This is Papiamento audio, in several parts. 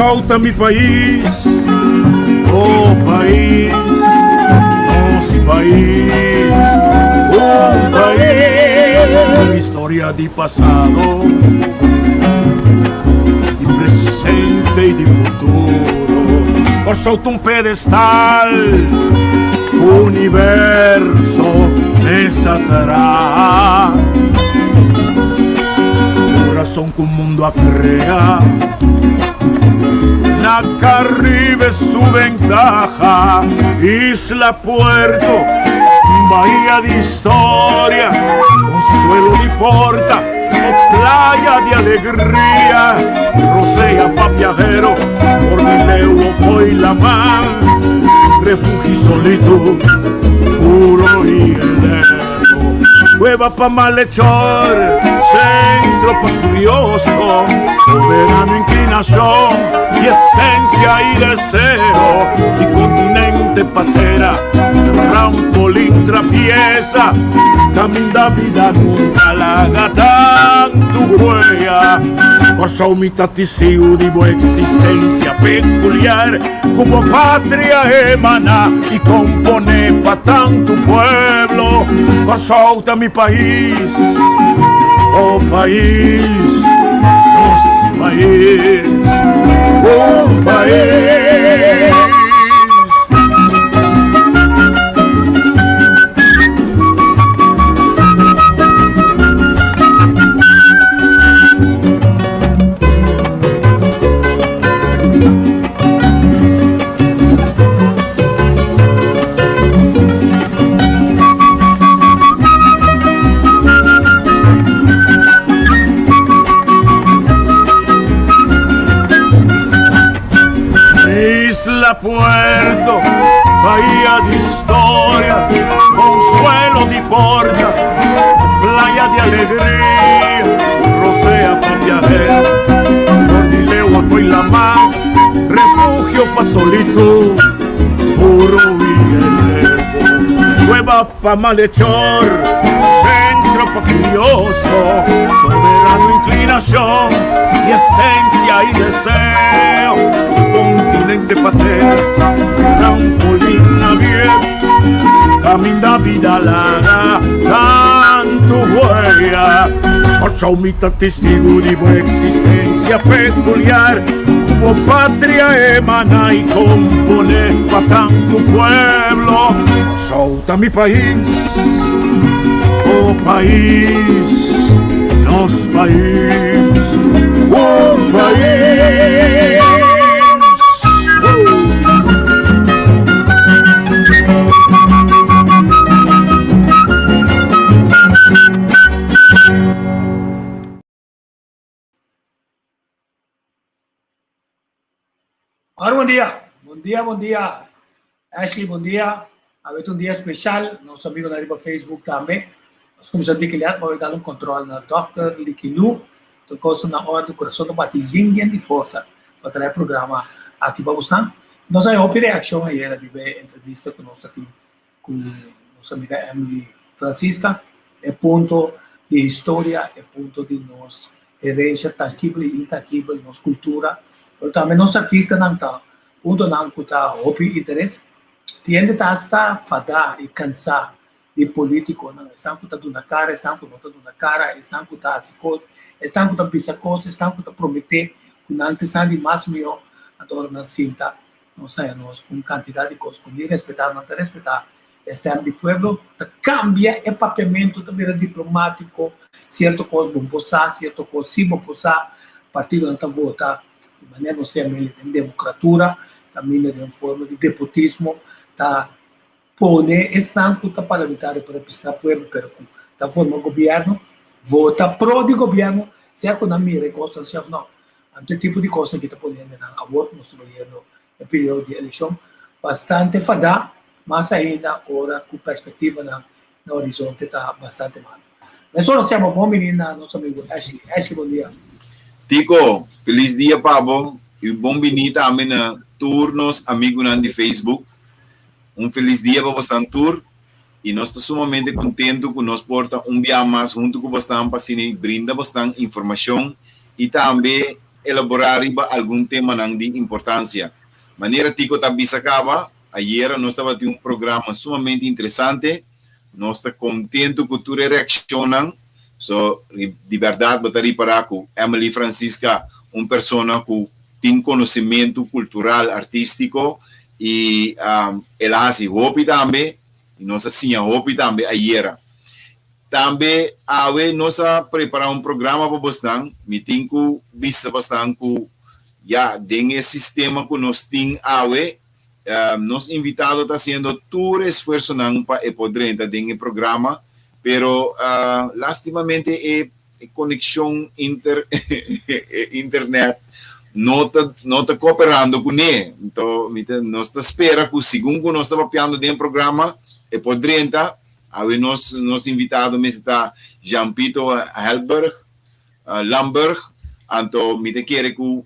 Kòrsou ta mi pais, oh pais, nos pais, un pais. Historia di pasado, di presente i di futuro. Kòrsou ta un pedestal, universo mesa traha. Kurason ku mundu a krea. Na Caribe su ventaha, isla puerto, bahia di historia, consuelo di porta, o playa di alegria, rosea pa viajero, por di leu o fo'i laman, refugio solitud, puro y eterno. Cueva pa malhechor, centro pa curioso, soberano inclinación y esencia y deseo, y continente patera, trampolín trapieza, caminda vida nunca laga tantu huella. Kòrsou mi ta tisiu di bo existencia peculiar. Ku bo patria emana i komponé pa tantu pueblo. Kòrsou ta mi pais, oh pais, nos pais, un pais. Isla Puerto, bahía de historia, consuelo di porta, playa de alegría, rosea pa viajero, por di lewa fo'i lamá. Refugio pa solitud, puro y eterno. Cueva pa malhechor, centro pa curioso, soberano inclinación y esencia y deseo. Continente patera, trampolín abierto, caminda vida laga, tantu huella. Kòrsou mi ta testigu di bo existencia peculiar, ku bo patria emana i kompone pa tantu pueblo. Kòrsou ta mi pais, bo pais, nos pais, un pais. Ahora bon dia, bon dia, bon dia. Ashley, bon dia. Awe ta un dia special, nos amigonan riba Facebook tambe. Nos cuminsa di kiliat pa dal un control na Dòkter Licky Lu. Tur cos ta na orde, curason ta bati yen yen di forsa pa trae programa aki pa bosnan. Nos a hopi reaccion ayera riba e entrevista cu nos ta tin cu nos amiga Emily Francisca, e punto di historia, e punto di nos herencia tangibel y intangibel, nos cultura, pero tambe nos artistanan ta puntonan cu ta hopi interes. Tin hende ta hasta fada y cansa di politiconan, esnan cu ta duna cara, esnan cu no ta duna cara, esnan cu ta haci cos, esnan cu ta bisa cos, esnan cu ta promete cu nan ta esnan di mas miho, anto ora nan sinta Nos ta haña nos un kantidat di kos ku ni respetá nan ta respetá e stèm di pueblo, ta kambia e papiamentu, ta bira diplomátiko, sierto kos bo por sa, sierto kos si bo por sa, partidonan ta vota di manera nos sea mele den demokratura, kaminda den forma di depotismo, ta pone esnan ku ta parlamentario pa representá pueblo pero ku ta forma gobièrnu, vota pro di gobièrnu, sea ku nan mira e kosnan si òf nò. Anto e tipo di kosnan ki ta pone hendenan awor ku nos ta bayendo e periodo di elekshon bastante fadá, mas ainda ora ku perspektivanan na horizonte ta bastante malo. Mesora nos yama bon bini na nos amigu Ashley. Ashley, bon dia. Tico, felis dia pa bo y bon bini tambe na tur nos amigunan di Facebook. Un felis dia pa bosnan tur y nos ta sumamente contento cu nos por ta un bia mas hunto cu bosnan pa asina brinda bosnan informacion y tambe. elaborá riba algun temanan di importansia. Manera Tico ta bisa kaba, ayera nos tabatin un programa sumamente interesante. Nos ta kontentu ku tur e reakshonnan. So, di bèrdat bo ta ripará ku Emily Francisca, un persona ku tin konosementu kultural, artístiko i el a hasi hopi tambe i nos a siña hopi tambe ayera. Tambe awe nos a prepará un programa pa bosnan. Mi tin ku bisa bosnan ku ya den e sistema ku nos tin awe, nos invitado ta hasiendo tur esfuersonan pa e por drenta den e programa, pero lastimamente e konekshon inter internet no ta no ta kooperando kuné. Anto mi ta nos ta spera ku segun ku nos ta papiando den e programa e por drenta. Awe nos nos invitado mester ta Jean Pito Helberg, Lamberg, anto mi ta kere ku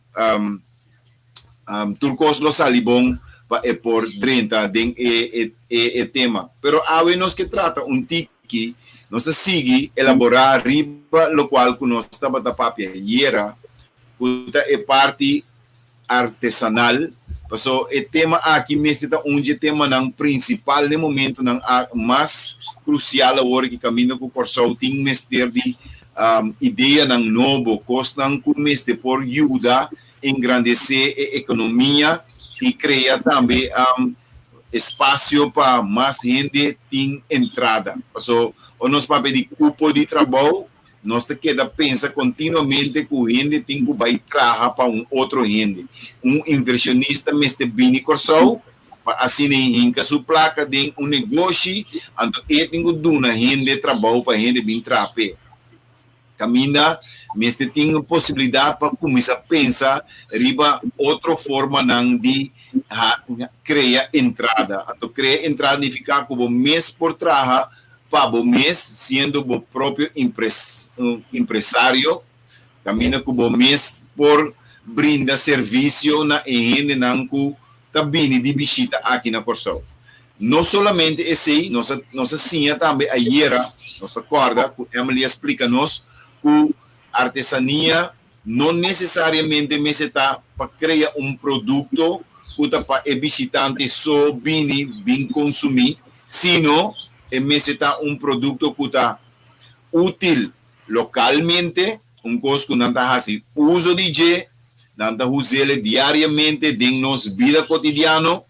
tur kos lo sali bon pa e por drenta den e e tema. Pero awe nos ke trata un tiki, nos ta sigui elaborá riba lokual ku nos tabata papia ayera, ku ta e parti artesanal, paso e tema aki mester ta un dje temanan prinsipal den momentonan mas krusial awor ki kaminda ku Kòrsou tin mester di ideanan nobo, kosnan ku mester por yuda engrandesé e ekonomia i krea tambe espasio pa mas hende tin entrada. Paso ora nos papia di kupo di trabou, Nos ta keda pensa kontinuamente ku hende tin ku bai traha pa un otro hende. Un invershonista mester bini Kòrsou pa asina e hinka su plaka den un negoshi, anto e tin ku duna hende trabou pa hende bin traha p'e. Kaminda mester tin e posibilidat pa kuminsá pensa riba otro formanan di krea entrada. Anto krea entrada nifiká ku bo mes por traha pa bo mes siendo bo propio impresario, kaminda ku bo mes por brinda servisio na e hendenan ku ta bini di bishita aki na Kòrsou. No solamente esei, nos a nos a siña tambe ayera, nos ta kòrda ku Emily a splika nos ku artesania no nesesariamente mester ta pa krea un produkto ku ta pa e bishitante so bini bin konsumí, sino e mester ta un produkto ku ta útil lokalmente, un kos ku nan ta hasi uso di dje, nan ta us'el diariamente den nos bida kotidiano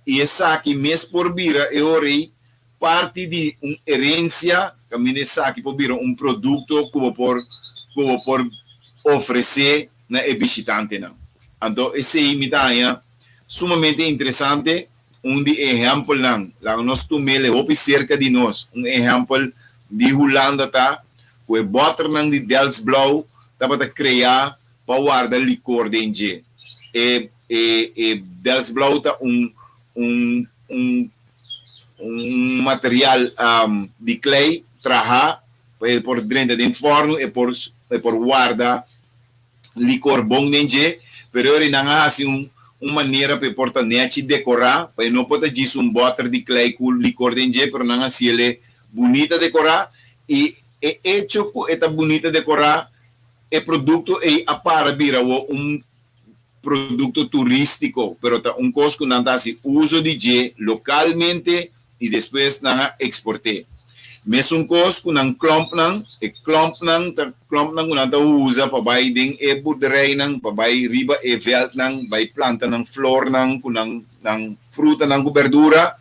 i esaki mes por bira e ora ei Parti di un herencia caminda esaki por bira un producto cu bo por cu bo por ofrece na e bishitantenan. Anto esey mi ta haña sumamente interesante. Un di e ehempelnan, laga nos tum'el hopi cerca di nos, un ehempel di Hulanda ta cu e botternan di Delfts Blauw tabata crea pa warda licor den dje. E e e Delfts Blauw ta un un un un material di klei traha pa e por drenta den fòrnu, e por e por warda likor bon den dje, pero ora nan a hasi un un manera pa e por ta nèchi dekorá, pa e no por ta djis un bòter di klei ku likor den dje, pero nan a hasiel e bunita dekorá i e echo ku e ta bunita dekorá e produkto ei a para bira awor un produkto turístiko, pero ta un kos ku nan ta hasi uso di dje lokalmente i despues nan a eksport'é. Mesun kos ku nan klòmpnan, e klòmpnan ta klòmpnan ku nan ta usa pa bai den e boerderijnan, pa bai riba e vèldnan, bai planta nan flornan ku nan nan frutanan ku bèrdura.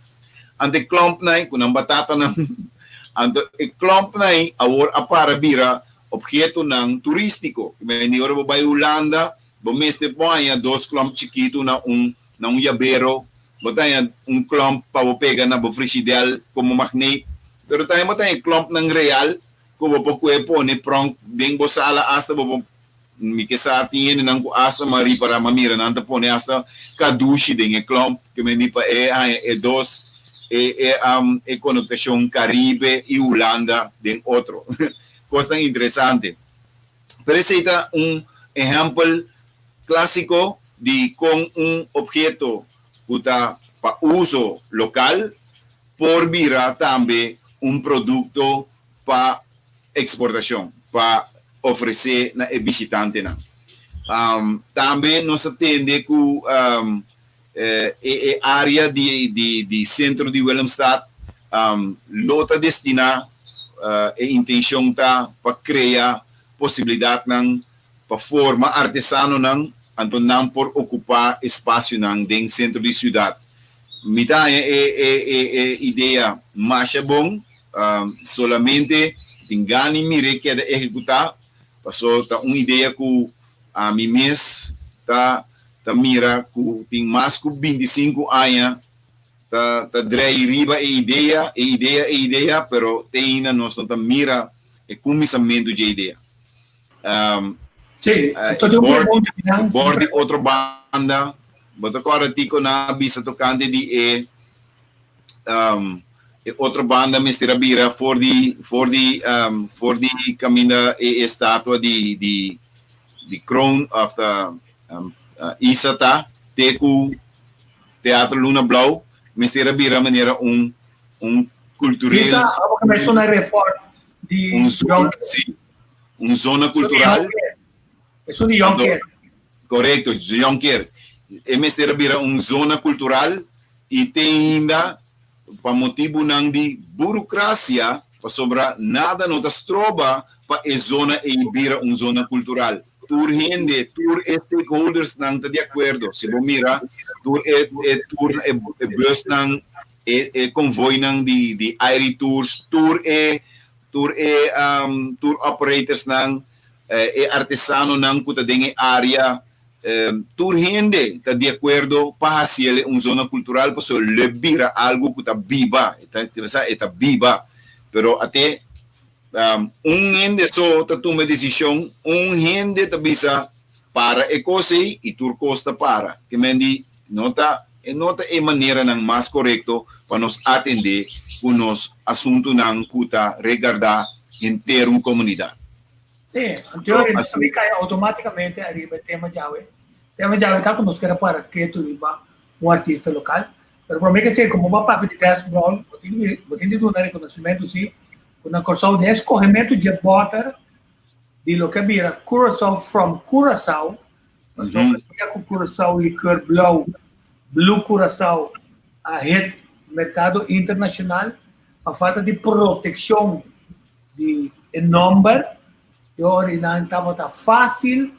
Anto e klòmpnan ei ku nan batatanan, anto e klòmpnan ei awor a para bira Obhetonan turístiko. Di ora bo bai Hulanda, bo mester por haña dos klòmp chikitu na un na un yabero, bo ta haña un klòmp pa bo pega na bo frishidèl komo magneet, pero tambe bo ta haña klòmpnan real ku bo por kue pone prònk den bo sala asta bo por mi ke sa tin hendenan ku asta m'a ripará m'a mira nan ta pone asta kadushi den e klòmp ke men di pa e haña e dos e e e konotashon Karibe i Hulanda den otro. Kosnan interesante. Pero esei ta un ehèmpel klásiko di kon un opheto ku ta pa uso lokal por bira tambe un produkto pa eksportashon, pa ofresé na e bishitantenan. Tambe nos a tende ku e e área di di di sentro di Willemstad lo ta destiná, e intenshon ta pa krea posibilidatnan pa forma artesanonan anto nan por okupá espasionan den sentro di siudat. Mi ta haña e e e e idea masha bon, solamente tin gana di mir'é keda ehekutá, paso ta un idea ku ami mes ta ta mira ku tin mas ku 25 aña ta ta drei riba e idea, e idea, e idea, pero te ainda nos no ta mira e kuminsamentu dje idea. Sí, anto tin un pregunta ki nan. Bor di otro banda, bo ta kòrda Tico nan a bisa tokante di e e otro banda mester a bira for di for di for di kaminda e estatua di di di Kroon òf ta Isa ta te ku Teatro Luna Blou mester a bira manera un un kultureel. Isa, abo ke menshoná reform di Un zona, sí, un zona kultural. Esun di Jonker. Korekto, Jonker. E mester a bira un zona kultural i te ainda pa motibunan di burokrasia, pasobra nada no ta stroba pa e zona ei bira un zona kultural. Tur hende, tur e stakeholdersnan ta di akuerdo. Si bo mira tur e e tur e busnan E e konvoinan di di Airi Tours, tur e tur e tour operatorsnan, e artesanonan ku ta den e área, tur hende ta di akuerdo pa hasiel un zona kultural pasobra lo bira algu ku ta biba, e ta sa e ta biba. Pero ate un hende so ta tuma e desishon, un hende ta bisa para e kos ei i tur kos ta para. Ke men di No ta e no ta e maneranan mas korekto pa nos atendé ku nos asuntunan ku ta regardá henter un komunidat. Sí, anterior nos a bin kai outomátikamente ariba e tema djawe. Tema djawe ta ku nos kere para ketu riba un artista lokal. Pero promé ke esei, komo bo a papia di Des Brown, bo tin di bo tin di duna rekonosimentu sí ku na Kòrsou den e skohementu dje bòter di loke a bira Curaçao from Curaçao, Pasobra dia ku Curaçao Liqueur Blou, Blue Curaçao, a hit merkado internashonal, pa falta di protekshon di e nòmber, e ora di nan tabata fásil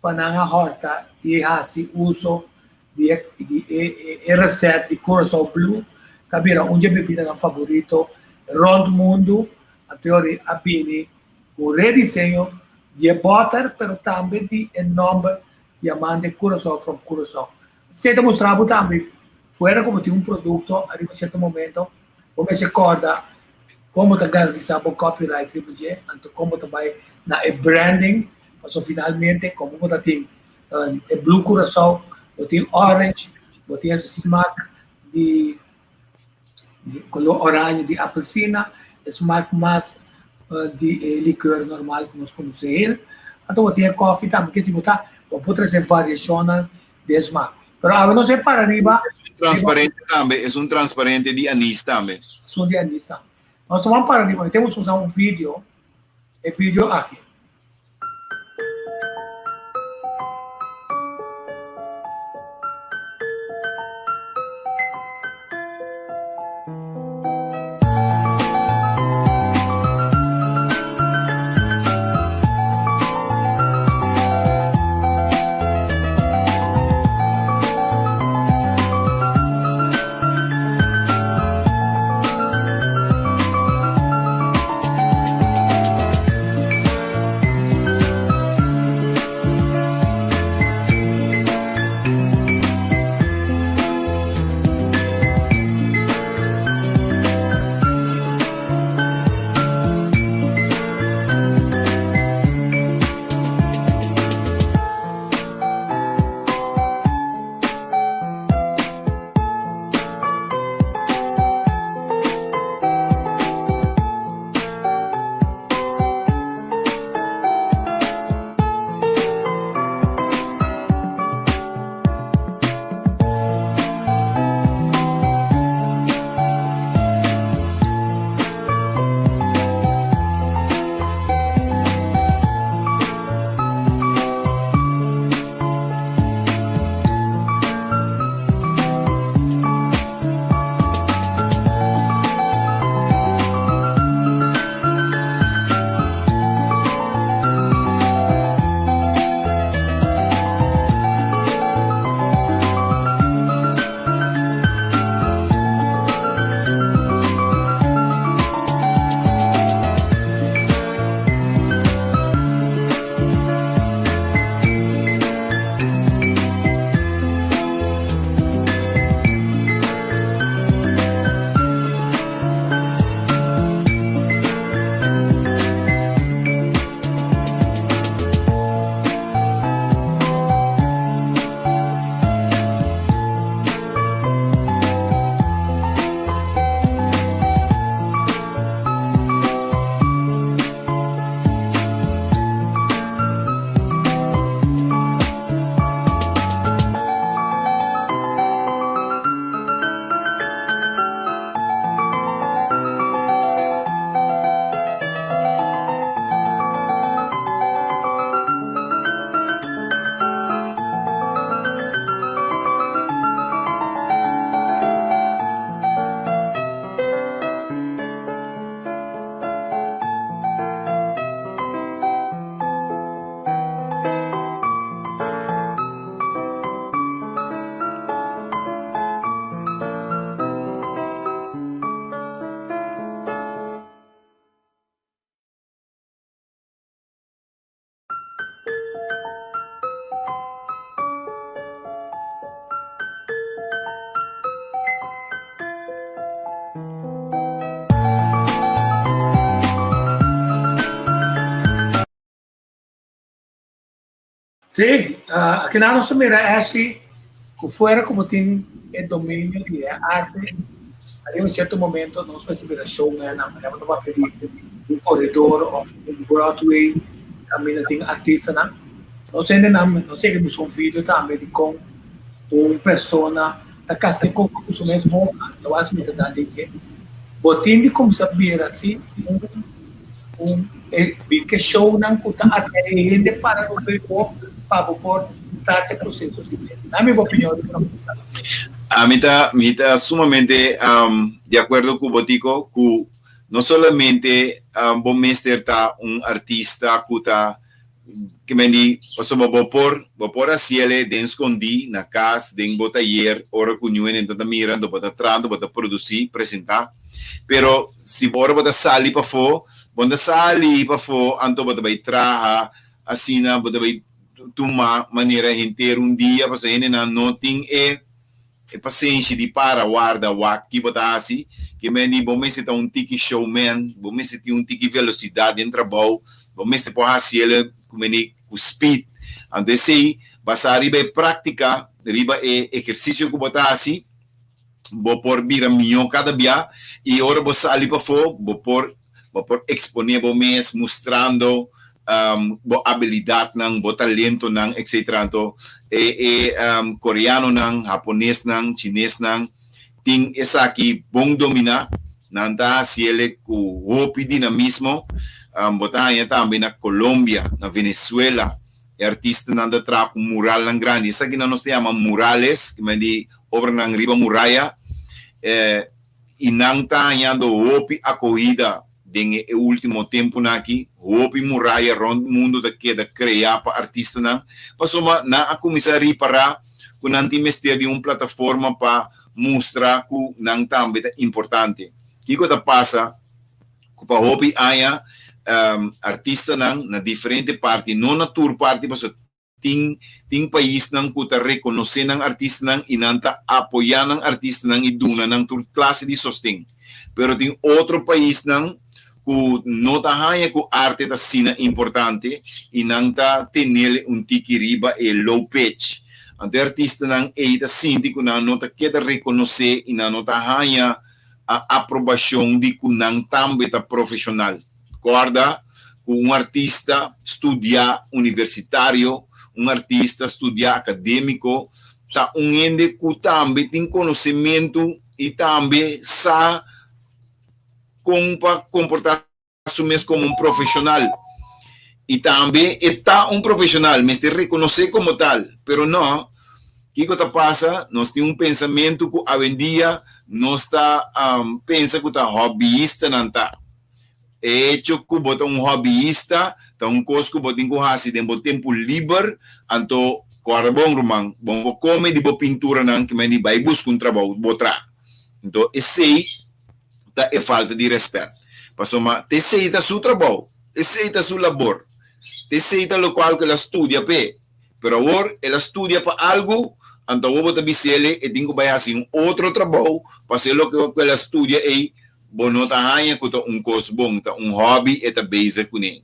pa nan a hòrta i hasi uso di e di e e resèt di Curaçao Blue, ku a bira un di e bebidanan faborito rònt mundu. Anto e ora a bini Ku rediseño di e bòter pero tambe di e nòmber Diamante Curaçao from Curaçao. Esei ta mustra bo tambe fuera ku bo tin un produkto ariba sierto momento bo mester kòrda kon bo ta garantisá bo copyright riba dje anto kon bo ta bai na e branding pasobra finalmente komo bo ta tin e blue Curaçao bo tin orange bo tin e smak di Color oranje di apelsina e smaak mas di e liqueur normal ku nos konosé hel. Anto bo tin e koffie tambe ke si bo ta bo por trese variashonnan di e smaak. Pero awe nos e para riba. Transparente tambe, esun transparente di anis tambe. Esun di anis tambe. Nos ta ban para riba, mi tin usa un video, e video aki. Sí, aki nan nos ta mira Ashley ku fuera ku bo tin e dominio di e arte, ariba un sierto momento nos mester bira showman, manera bo ta papia di un koredor òf un Broadway kaminda tin artistanan. Nos hendenan, nos yega buska un video tambe di kon un persona ta kasa e koko ku su mes boka, ta wak si mi ta da den dje. Bo tin di kuminsá bira si un un e bin ke shownan ku ta atraé hende para rond di bo pa bo por start e proseso si. Dame bo opinion riba loke ta. Ami ta mi ta sumamente di akuerdo ku bo Tico ku no solamente bo mester ta un artista ku ta Ke men di, pasobra bo por, bo por hasiel den skondí, na kas, den bo tayer, ora ku niun hende ta mira, anto bo ta traha, anto bo ta produsí, presentá. Pero si bo ora bo ta sali pafó, bo no ta sali pafó anto bo ta bai traha asina, bo ta bai tuma manera henter un dia, pasobra hendenan no tin e. E pasenshi di para warda wak ki bo ta hasi, ke men di bo mester ta un tiki showman, bo mester tin un tiki velosidat den trabou, bo mester por hasi el ku men di ku speed. Anto esei basá riba e práktika, riba e ehersisio ku bo ta hasi, bo por bira mihó kada bia i ora bo sali pafó bo por Bo por eksponé bo mes mustrando bo abilidatnan, bo talentonan, etcetera. Anto e e koreanonan, haponesnan, chinesnan tin esaki bon dominá. Nan ta hasiel ku hopi dinamismo. Bo ta haña tambe na Colombia, na Venezuela, e artistanan ta traha ku muralnan grandi. Esakinan nos ta yama murales, ki men di obranan riba muraya. I nan ta hañando hopi akohida den e último tempunan aki. Hopi muraya rònt mundu ta keda kreá pa artistanan, pasobra nan a kuminsá ripará ku nan tin mester di un plataforma pa mustra ku nan tambe ta importante. Kiko ta pasa ku pa hopi aña artistanan na diferente parti, no na tur parti pasobra Tin tin paisnan ku ta rekonosé nan artistanan i nan ta apoyá nan artistanan i duna nan tur klase di sosten. Pero tin otro paisnan ku no ta haña ku arte ta asina importante i nan ta tenel un tiki riba e low pitch. Anto e artistanan ei ta sinti ku nan no ta keda rekonosé i nan no ta haña a aprobashon di ku nan tambe ta profeshonal. Kòrda ku un artista studiá universitario, un artista studiá akadémiko, ta un hende ku tambe tin konosementu i tambe sa kon pa komportá su mes komo un profeshonal. I tambe e ta un profeshonal, mester rekonosé komo tal. Pero nò, kiko ta pasa? Nos tin un pensamentu ku awendia nos ta pensa ku ta hòbiistanan ta. E hecho ku bo ta un hòbiista ta un kos ku bo tin ku hasi den bo tempu liber, anto kòrda bon ruman, bo por kome di bo pinturanan ki mende bai buska un trabou bo traha. Anto esei ta e falta di rèspèt, pasobra ta esei ta su trabou, esei ta su labor, ta esei ta lokual ku el a studia p'e. Pero awor el a studia pa algu, anto awor bo ta bis'el e tin ku bai hasi un otro trabou pa hasi loke ku el a studia ei. Bo no ta haña ku ta un kos bon, ta un hòbi e ta bezig kuné.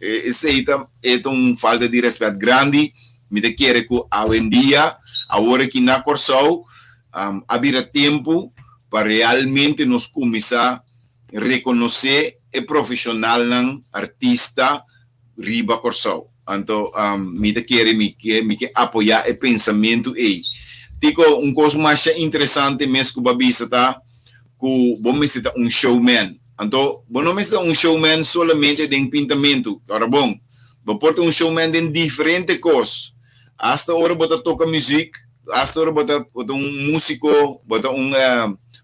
Esei ta e ta un falta di rèspèt grandi. Mi ta kere ku awendia, awor aki na Kòrsou, a bira tempu pa realmente nos kuminsá rekonosé e profeshonalnan artista riba Kòrsou. Anto mi ta kere mi ke mi ke apoyá e pensamentu ei. Tiko, un kos masha interesante mes ku bo a bisa ta ku bo mester ta un showman. Anto, bo no mester ta un showman solamente den pintamentu. Ora bon, bo por ta un showman den diferente kos. Asta ora bo ta toka muzik, asta ora bo ta bo ta un músiko, bo ta un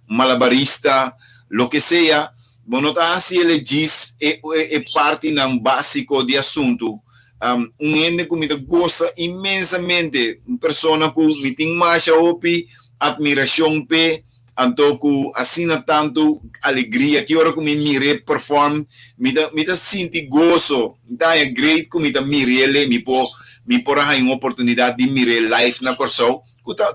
malabarista, loke sea, bo no ta hasi el e djis e e partinan básiko di asuntu. Un hende ku mi ta gosa inmensamente, un persona ku mi tin masha hopi atmirashon p'e, Anto ku asina tantu alegria, ki ora ku mi mir'é perform, mi ta mi ta sinti goso, mi ta haña great ku mi ta mir'é mi por mi por a haña un oportunidat di mir'é live na Kòrsou, ku ta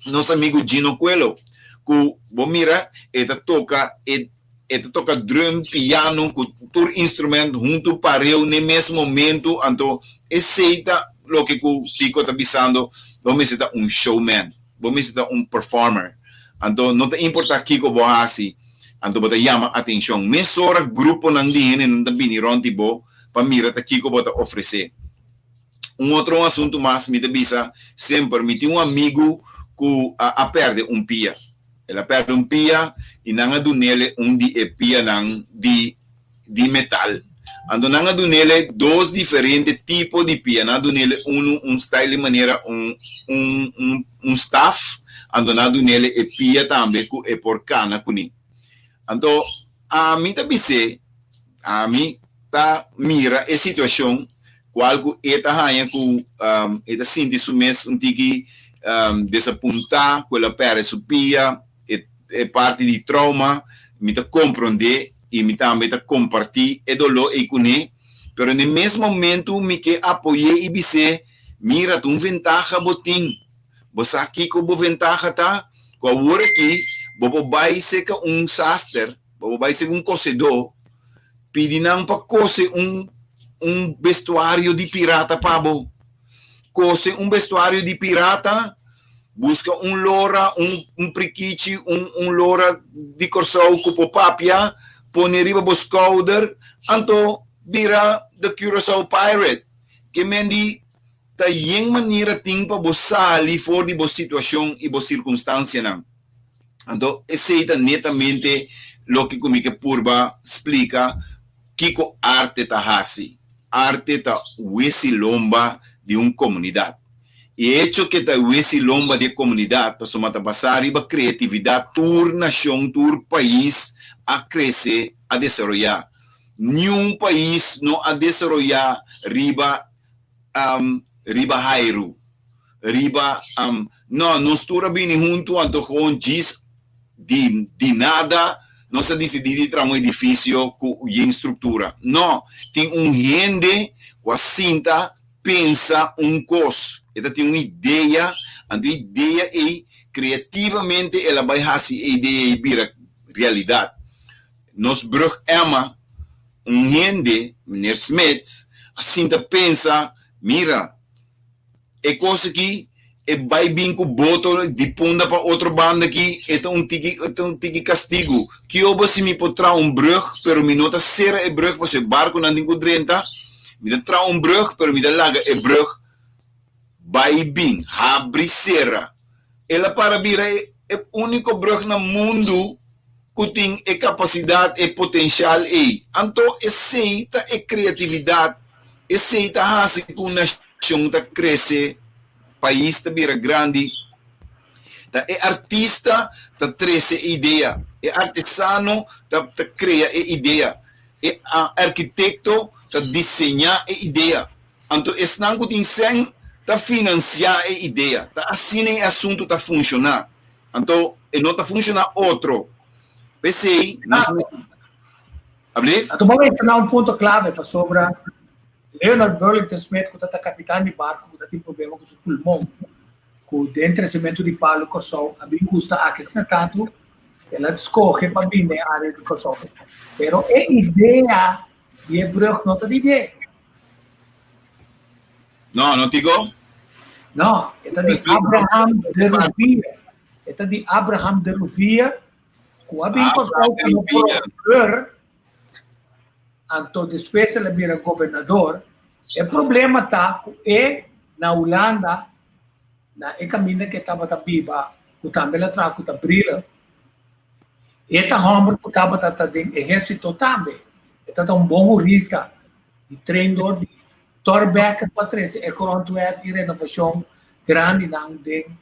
nos amigu Gino Coelho, ku bo mira e ta toka e e ta toka drum, piano ku tur instrument huntu pareu n'e mes momentu, anto esei ta. loke ku Tico ta bisando, bo mester ta un showman, bo mester ta un performer. Anto no ta importá kiko bo hasi, anto bo ta yama atenshon. Mesora gruponan di hendenan ta bini rònt di bo pa mira ta kiko bo ta ofresé. Un otro asuntu mas mi ta bisa semper, mi tin un amigu ku a pèrdè un pia. El a pèrdè un pia i nan a dun'ele un di e pianan di di metal. Anto nan a dun'ele dos diferente tipo di pia. Nan a dun'ele unu un style di manera un un un un staf, anto nan a dun'ele e pia tambe ku e por kana kuné. Anto ami ta bis'é, ami ta mira e situashon kual ku e ta haña ku e ta sinti su mes un tiki desapuntá ku el a pèrdè su pia, e e parti di trauma, mi ta komprondé i mi tambe ta kompartí e doló ei kuné, pero n'e mes momentu mi ke apoy'é i bis'é, Mira, ta un ventaha bo tin. Bo sa kiko bo ventaha ta? Ku awor aki bo por bai serka un saster, bo por bai serka un kosedó, pidi nan pa kose un un bestuario di pirata pa bo. Kose un bestuario di pirata, buska un lora, un un prikichi, un un lora di Kòrsou ku por papia, pone riba bo skouder, anto bira the Curaçao Pirate. Ke men di ta yen manera tin pa bo sali for di bo situashon i bo sirkunstansianan. Anto esei ta netamente loke ku mi ke purba splika kiko arte ta hasi. Arte ta wesi lomba di un komunidat. E echo ke ta wesi lomba di e komunidat pasobra ta basá riba kreatividat tur nashon, tur pais a krese, a desaroyá. Niun pais no a desaroyá riba riba hairu, riba no, nos tur a bini huntu anto gewoon djis di di nada nos a disidí di traha un edifisio ku yen struktura. No, tin un hende ku a sinta pensa un kos, e ta tin un idea, anto e idea ei kreativamente el a bai hasi e idea ei bira realidat. Nos brug Emma, un hende, meneer Smits, a sinta pensa, mira, e kos aki, e bai bin ku boto di punda pa otro banda aki, e ta un tiki, e ta un tiki kastigu. Kiobo si mi por traha un brug, pero mi no ta sera e brug pasobra e barkunan tin ku drenta. Mi ta traha un brug, pero mi ta laga e brug bai bin, habri sera. El a para bira e e úniko brug na mundu ku tin e kapasidat, e potensial ei. Anto esei ta e kreatividat, esei ta hasi ku un nashon ta krese, pais ta bira grandi. Ta e artista ta trese e idea, e artesano ta ta krea e idea, e arkitekto ta diseñá e idea. Anto esnan ku tin sèn ta finansiá e idea. Ta asina e asuntu ta funshoná. Anto e no ta funshoná otro. P'esei nos mester. Ablief? Anto bo menshoná un punto klave pasobra Leonard Burlington Smith ku ta ta kapitan di barku ku ta tin problema ku su pulmon ku den tresementu di palu Kòrsou a bin gusta aki asina tantu el a skohe pa bin den área di Kòrsou. Pero e idea di e brùg no ta di dje. No, no Tigo? No, e ta di Abraham de Rouvier. E ta di Abraham de Rouvier, ku a bin Kòrsou komo prokureur, anto despues el a bira gobernador. E problema ta ku e na Hulanda, na e kaminda ku e tabata biba, ku tambe el a traha ku ta Brielen, e ta hòmber ku tabata ta den ehérsito tambe. E ta ta un bon hurista. Di train dor di Thorbecke pa trese e grondwet i renovashon grandinan den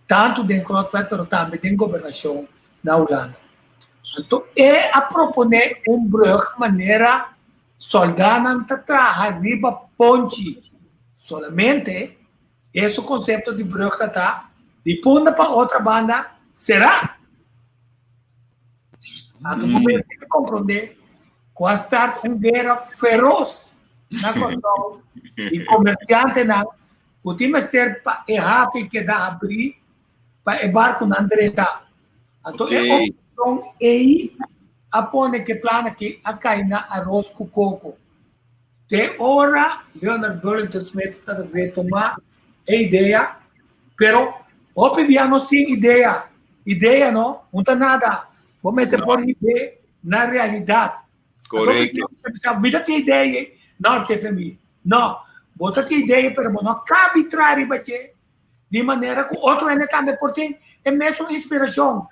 tantu den grondwet pero tambe den gobernashon na Hulanda. Anto e a proponé un brug manera sòldánan ta traha riba ponchi. Solamente e su konsepto di brug ta ta di punda pa otra banda será. Anto bo mester komprondé ku a start un guera feros na Kòrsou di komersiantenan ku tin mester pa e hafi keda abrí pa e barkunan drenta. Anto e oposishon ei a pone ku e plan aki a kai na aros ku koko. Te ora Leonard Burlington Smith ta retomá e idea, pero hopi bia nos tin idea. Idea no, no ta nada. Bo mester por hib'é na realidat. Korekto. Mi ta tin idea, no, jefe mi. No, bo ta tin idea, pero bo no kabi traha riba dje di manera ku otro hende tambe por tin e mesun inspirashon.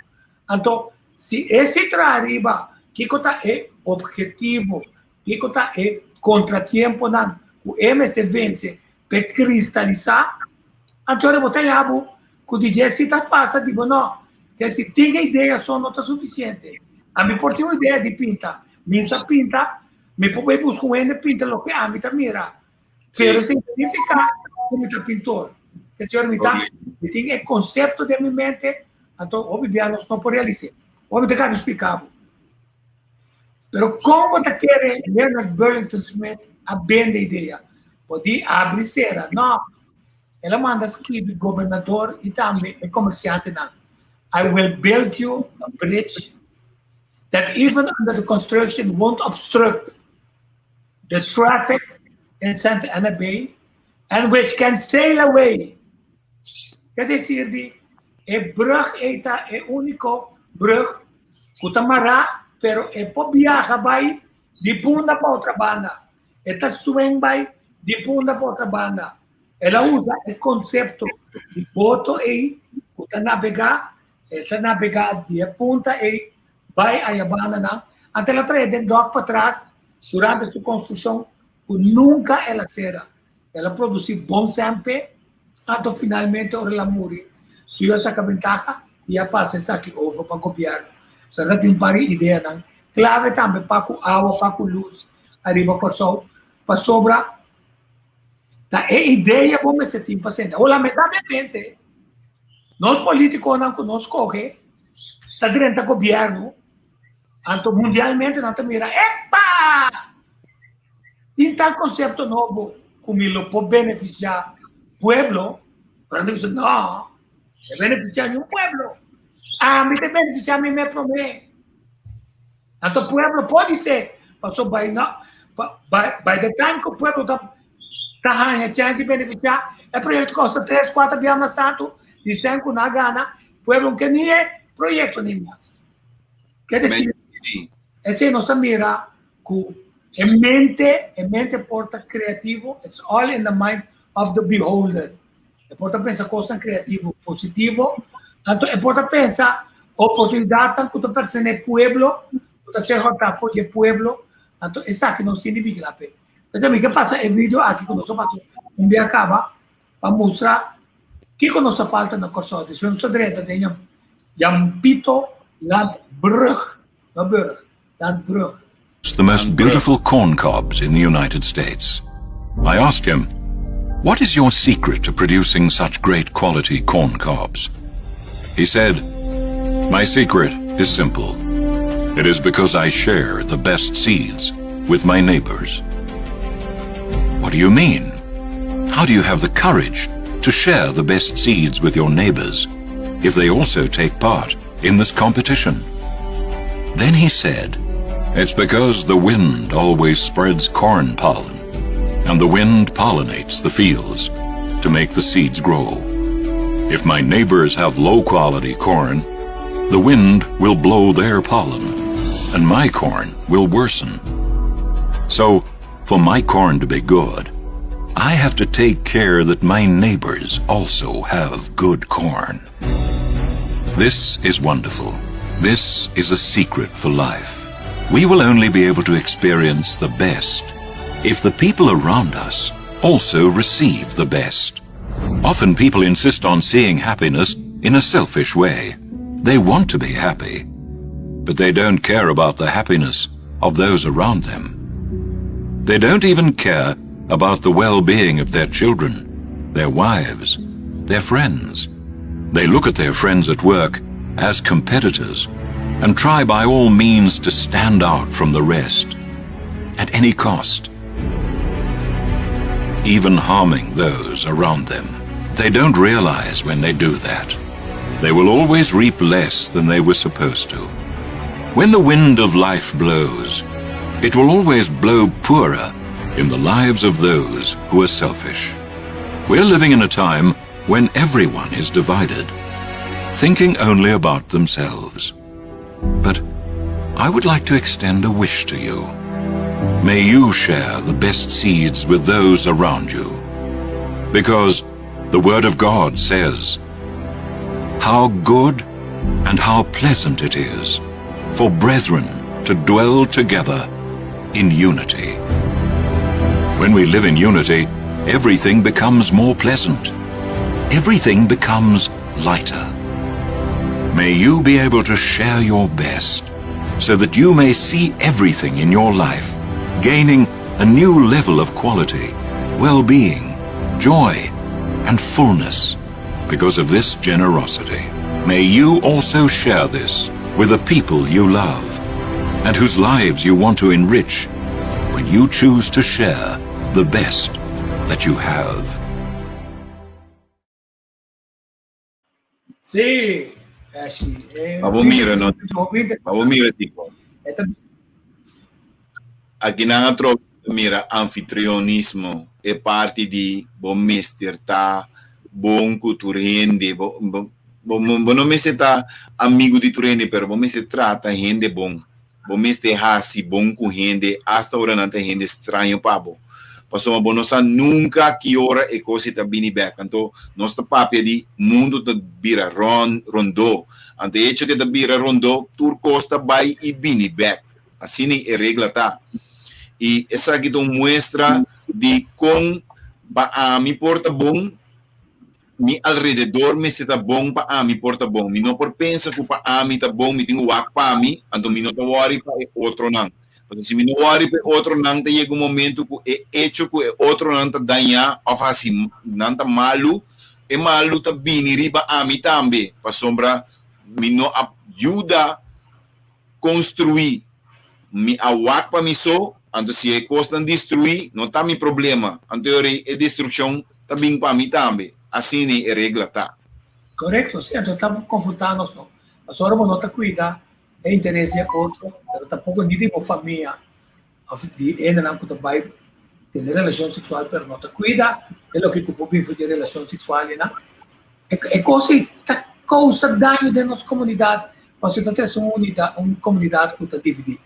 Anto, si e si traha riba kiko ta e objetivo, kiko ta e kontratiemponan ku e mester vense p'e kristalisá, anto ora bo ta yabu ku di dje si ta pasa di bo no. Ke si tin e idea so no ta sufisiente. Ami por tin un idea di pinta, mi sa pinta, mi por bai buska un hende pinta loke ami ta mira. Pero sin significa cu mi ta pintor. Ke señor mi ta, mi tin e concepto den mi mente, anto hopi bia nos no por realise. Hopi mi ta caba splica bo. Pero con bo ta kere Leonard Burlington Smith a bende idea? Bo di abri cera. No. El a manda scribi gobernador y tambe e comerciantenan, I will build you a bridge that even under the construction won't obstruct the traffic in Santa Ana Bay and which can sail away. Ke desir di e brug ei ta e úniko brug ku ta mará, pero e por biaha bai di punda pa otra banda. E ta swing bai di punda pa otra banda. El a usa e konsepto di boto ei ku ta nabegá, e ta nabegá di e punta ei bai aya bandanan, anto el a trae den dòk patras durante su konstrukshon ku nunka el a sera. El a produsí bon sèmpe, anto finalmente ora el a muri, su yu a saka bentaha i a pasa esaki over pa gobièrnu. Pero ta tin un par di ideanan klave tambe pa ku awa, pa ku lus ariba Kòrsou, pasobra ta e idea bo mester tin pa senta. Awor lamentablemente nos polítikonan ku nos skohe ta drenta gobierno, anto mundialmente nan ta mira, epa! Tin tal concepto nobo cu mi lo por beneficia pueblo, pero nan ta bisa, no, e beneficia ni un pueblo, ami ta beneficia mi mes prome. Anto pueblo por dice, paso by, no, by, by the time cu pueblo ta, ta haña chance di beneficia, e proyecto costa tres, cuatro bia mas tanto, dicen cu nan a gana, Pueblo no ke ni e proyekto ni mas. Ke desi, esei nos a mira ku e mente, e mente por ta kreativo, it's all in the mind of the beholder. E por ta pensa kosnan kreativo, positivo, anto e por ta pensa oportunidatnan ku ta pertenese e pueblo, ku ta ser hòrtá for di e pueblo, anto esaki nos tin di vigilá p'e. P'esei mi ke pasa e video aki ku nos a pasa un bia kaba, pa mustra kiko nos ta falta na Kòrsou. Despues nos ta drenta den Jan, Jan Pito Landbrug, no Burg, Landbrug. The most beautiful corn cobs in the United States. I asked him, What is your secret to producing such great quality corn cobs? He said, My secret is simple. It is because I share the best seeds with my neighbors. What do you mean? How do you have the courage to share the best seeds with your neighbors if they also take part in this competition? Then he said, It's because the wind always spreads corn pollen, and the wind pollinates the fields to make the seeds grow. If my neighbors have low quality corn, the wind will blow their pollen, and my corn will worsen. So, for my corn to be good, I have to take care that my neighbors also have good corn. This is wonderful. This is a secret for life. We will only be able to experience the best if the people around us also receive the best. Often people insist on seeing happiness in a selfish way. They want to be happy, but they don't care about the happiness of those around them. They don't even care about the well-being of their children, their wives, their friends. They look at their friends at work as competitors and try by all means to stand out from the rest at any cost, even harming those around them. They don't realize when they do that. They will always reap less than they were supposed to. When the wind of life blows, it will always blow poorer. in the lives of those who are selfish. We're living in a time when everyone is divided, thinking only about themselves. But I would like to extend a wish to you. May you share the best seeds with those around you. Because the Word of God says, How good and how pleasant it is for brethren to dwell together in unity. When we live in unity, everything becomes more pleasant. Everything becomes lighter. May you be able to share your best so that you may see everything in your life, gaining a new level of quality, well-being, joy, and fullness because of this generosity. May you also share this with the people you love and whose lives you want to enrich when you choose to share the best that you have. Sí, Ashley. Abo mira, no? Abo mira, tipo. Aki nan atrobe mira anfitrionismo, e parti di bo mester ta bon ku tur hende, bo, bo, bo, bo no mester ta amigu di tur hende, pero bo mester trata hende bon. Bo mester hasi bon ku hende, asta ora nan ta hende straño pa bo. Pasobra bo no sa nunka ki ora e kos ei ta bini bèk. Anto nos ta papia di mundu ta bira ròn, rondó. Anto e echo ku e ta bira rondó, tur kos ta bai i bini bèk. Asina e regla ta. I esaki ta un muestra di kon pa ami por ta bon, mi alrededor mester ta bon pa ami por ta bon. Mi no por pensa ku pa ami ta bon, mi tin ku wak pa mi, anto mi no ta wòri pa e otronan. Pasobra si mi no wòri pa e otronan, ta yega un momentu ku e echo ku e otronan ta dañá òf hasi nan ta malu, e malu ta bini riba ami tambe, pasobra mi no a yuda konstruí. Mi a wak pa mi so, anto si e kosnan destruí, no ta mi problema. Anto e ora ei e destrukshon ta bin pa mi tambe. Asina e regla ta. Korekto, sí, anto ta konfrontá nos no. Pasobra ora bo no ta kuida e interes di e otro, pero tampoko ni di bo famia òf di hendenan ku ta bai tene relashon seksual pero no ta kuida e loke ku por bin for di e relashon seksual einan. E kos ei ta kousa daño den nos komunidat pasobra ta trese un unidat, un komunidat ku ta dividí.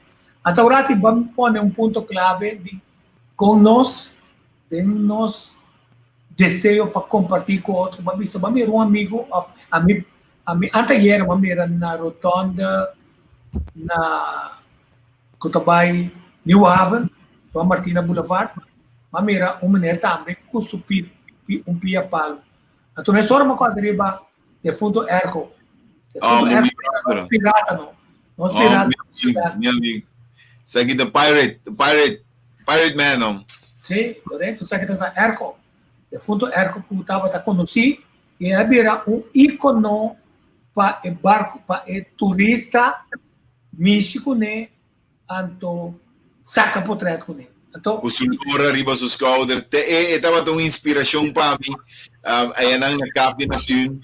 Anto awor aki ban pone un punto klave di kon nos den nos deseo pa kompartí ku otro, ban bisa ban mira un amigu òf ami ami anteayer ban mira na rotonde na ku ta bai Nieuwe Haven, Juan Martina Boulevard, m'a mira un meneer tambe ku su pi un pia palu. Anto mesora m'a kòrda riba defunto Ergo. Oh, Defunto mi Ergo brother. nos pirata no. Nos Oh, pirata mi na siudat. mi amigo. Esaki the pirate, the pirate, pirate man no. Sí, korekto. Esaki ta Ergo. Defunto Ergo ku tabata konosí i a bira un íkono pa e barku, pa e turista Mishi kuné, anto saka potret kuné. Anto. Ku su lora riba su skouder. Te e e tabata un inspirashon pa mi. Ayanan na Kaf di Natuun.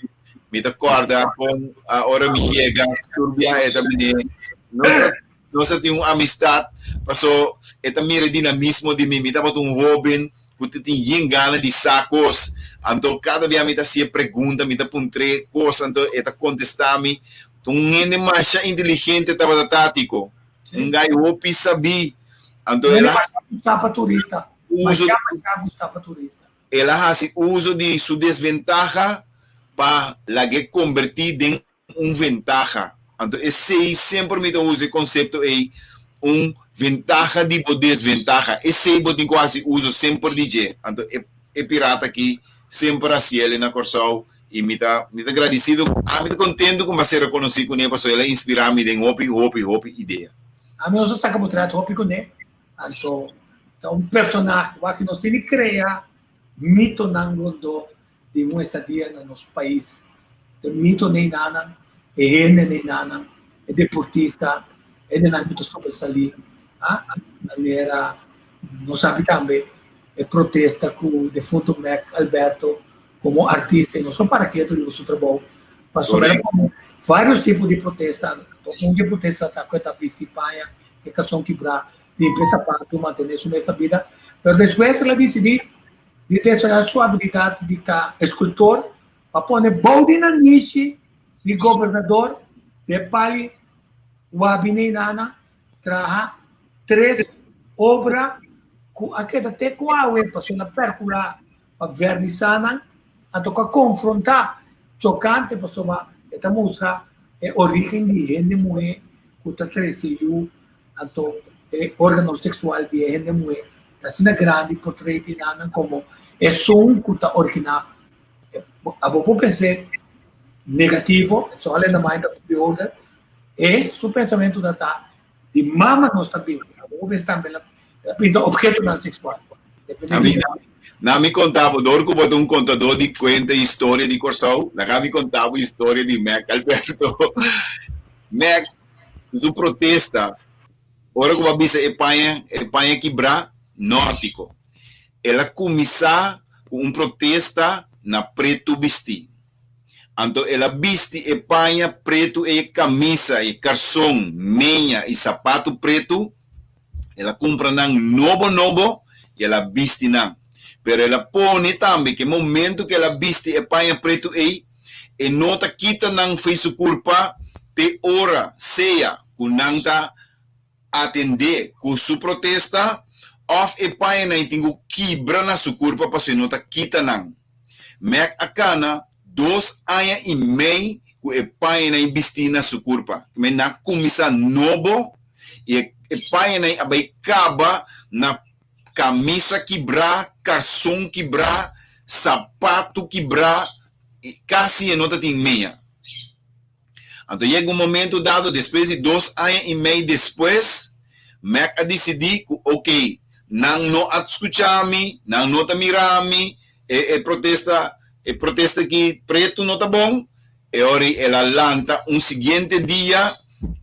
Mi ta kòrda kon ora mi yega tur bia e ta bini. Nos a nos a tin un amistat paso e ta mira e dinamismo di mi. Mi tabata un hóben ku ta tin yen gana di sa kos. Anto kada bia mi ta hasié pregunta, mi ta puntr'é kos, anto e ta kontestá mi. Un hende masha inteligente tabata Tátiko. Un gai hopi sabí. Anto el a Masha gusta pa turista. uso Masha, masha gusta pa turista. El a hasi uso di su desventaha pa lag'é kombertí den un ventaha. Anto esei semper mi ta usa e konsepto ei, un ventaha di bo desventaha. Esei bo tin ku hasi uso semper di dje. Anto e e pirata aki semper hasiel na Kòrsou i mi ta mi ta gradisido, ami ta kontentu ku mi a ser rekonosí kuné pasobra el a inspirá mi den hopi hopi hopi idea. Ami nos a saka bo trato hopi kuné, anto ta un personahe wak nos tin di krea mitonan rondó di un estadia na nos pais. E mito neinanan, e hende neinanan, e deportista, hendenan ku ta sobresalí, ah, manera nos sabi tambe e protesta ku defunto Mac Alberto komo artista i no so para ketu riba su trabou, pasobra el a pone varios tipo di protesta, un di e protesta ta ku e ta bisti paña, e kason kibrá, limpia e sapato, mantené su mes na bida. Pero despues el a disidí di desaroyá su abilidat di ta eskultor pa pone bou di nanishi di gobernador de pali wabi neinana traha tres obra ku a keda te ku awe pasobra el a perkurá pa vernisá nan, anto ku a konfrontá chokante pasobra e ta mustra e orígen di hende muhé ku ta trese yu, anto e órgano seksual di e hende muhé ta asina grandi portrait di nan komo esun ku ta originá. Abo por pens'é negativo, it's all in the mind of the beholder, e su pensamentu ta ta di mama nos ta bini. Abo por pensa tambe el a pinta obhetonan seksual. Depende di. Na mi konta bo, dor ku bo ta un kontadó di kuenta i historia di Kòrsou, laga mi konta bo historia di Mac Alberto. Mac, su protesta, ora ku bo a bisa e paña, e paña kibrá, nòtiko. El a kuminsá ku un protesta na pretu bistí. Anto el a bisti e paña pretu ei, kamisa, e karson, meña i sapatu pretu. El a kumpra nan nobo nobo i el a bisti nan. Pero el a pone tambe ku e momentu ku el a bisti e paña pretu ei, e no ta kita nan fo'i su kurpa te ora sea ku nan ta atendé ku su protesta òf e pañanan ei tin ku kibra na su kurpa pasobra e no ta kita nan. Mac a kana dos aña i mei ku e pañanan ei bistí na su kurpa. Kimen nan a kuminsá nobo i e pañanan ei a bai kaba na kamisa kibrá, karson kibrá, sapatu kibrá i kasi e no ta tin meña. Anto yega un momento dado, despues di dos aña i mei despues, Mac a disidí ku ok, nan no a skucha mi, nan no ta mira mi, e e protesta e protesta aki pretu no ta bon, e ora ei el a lanta un siguiente dia,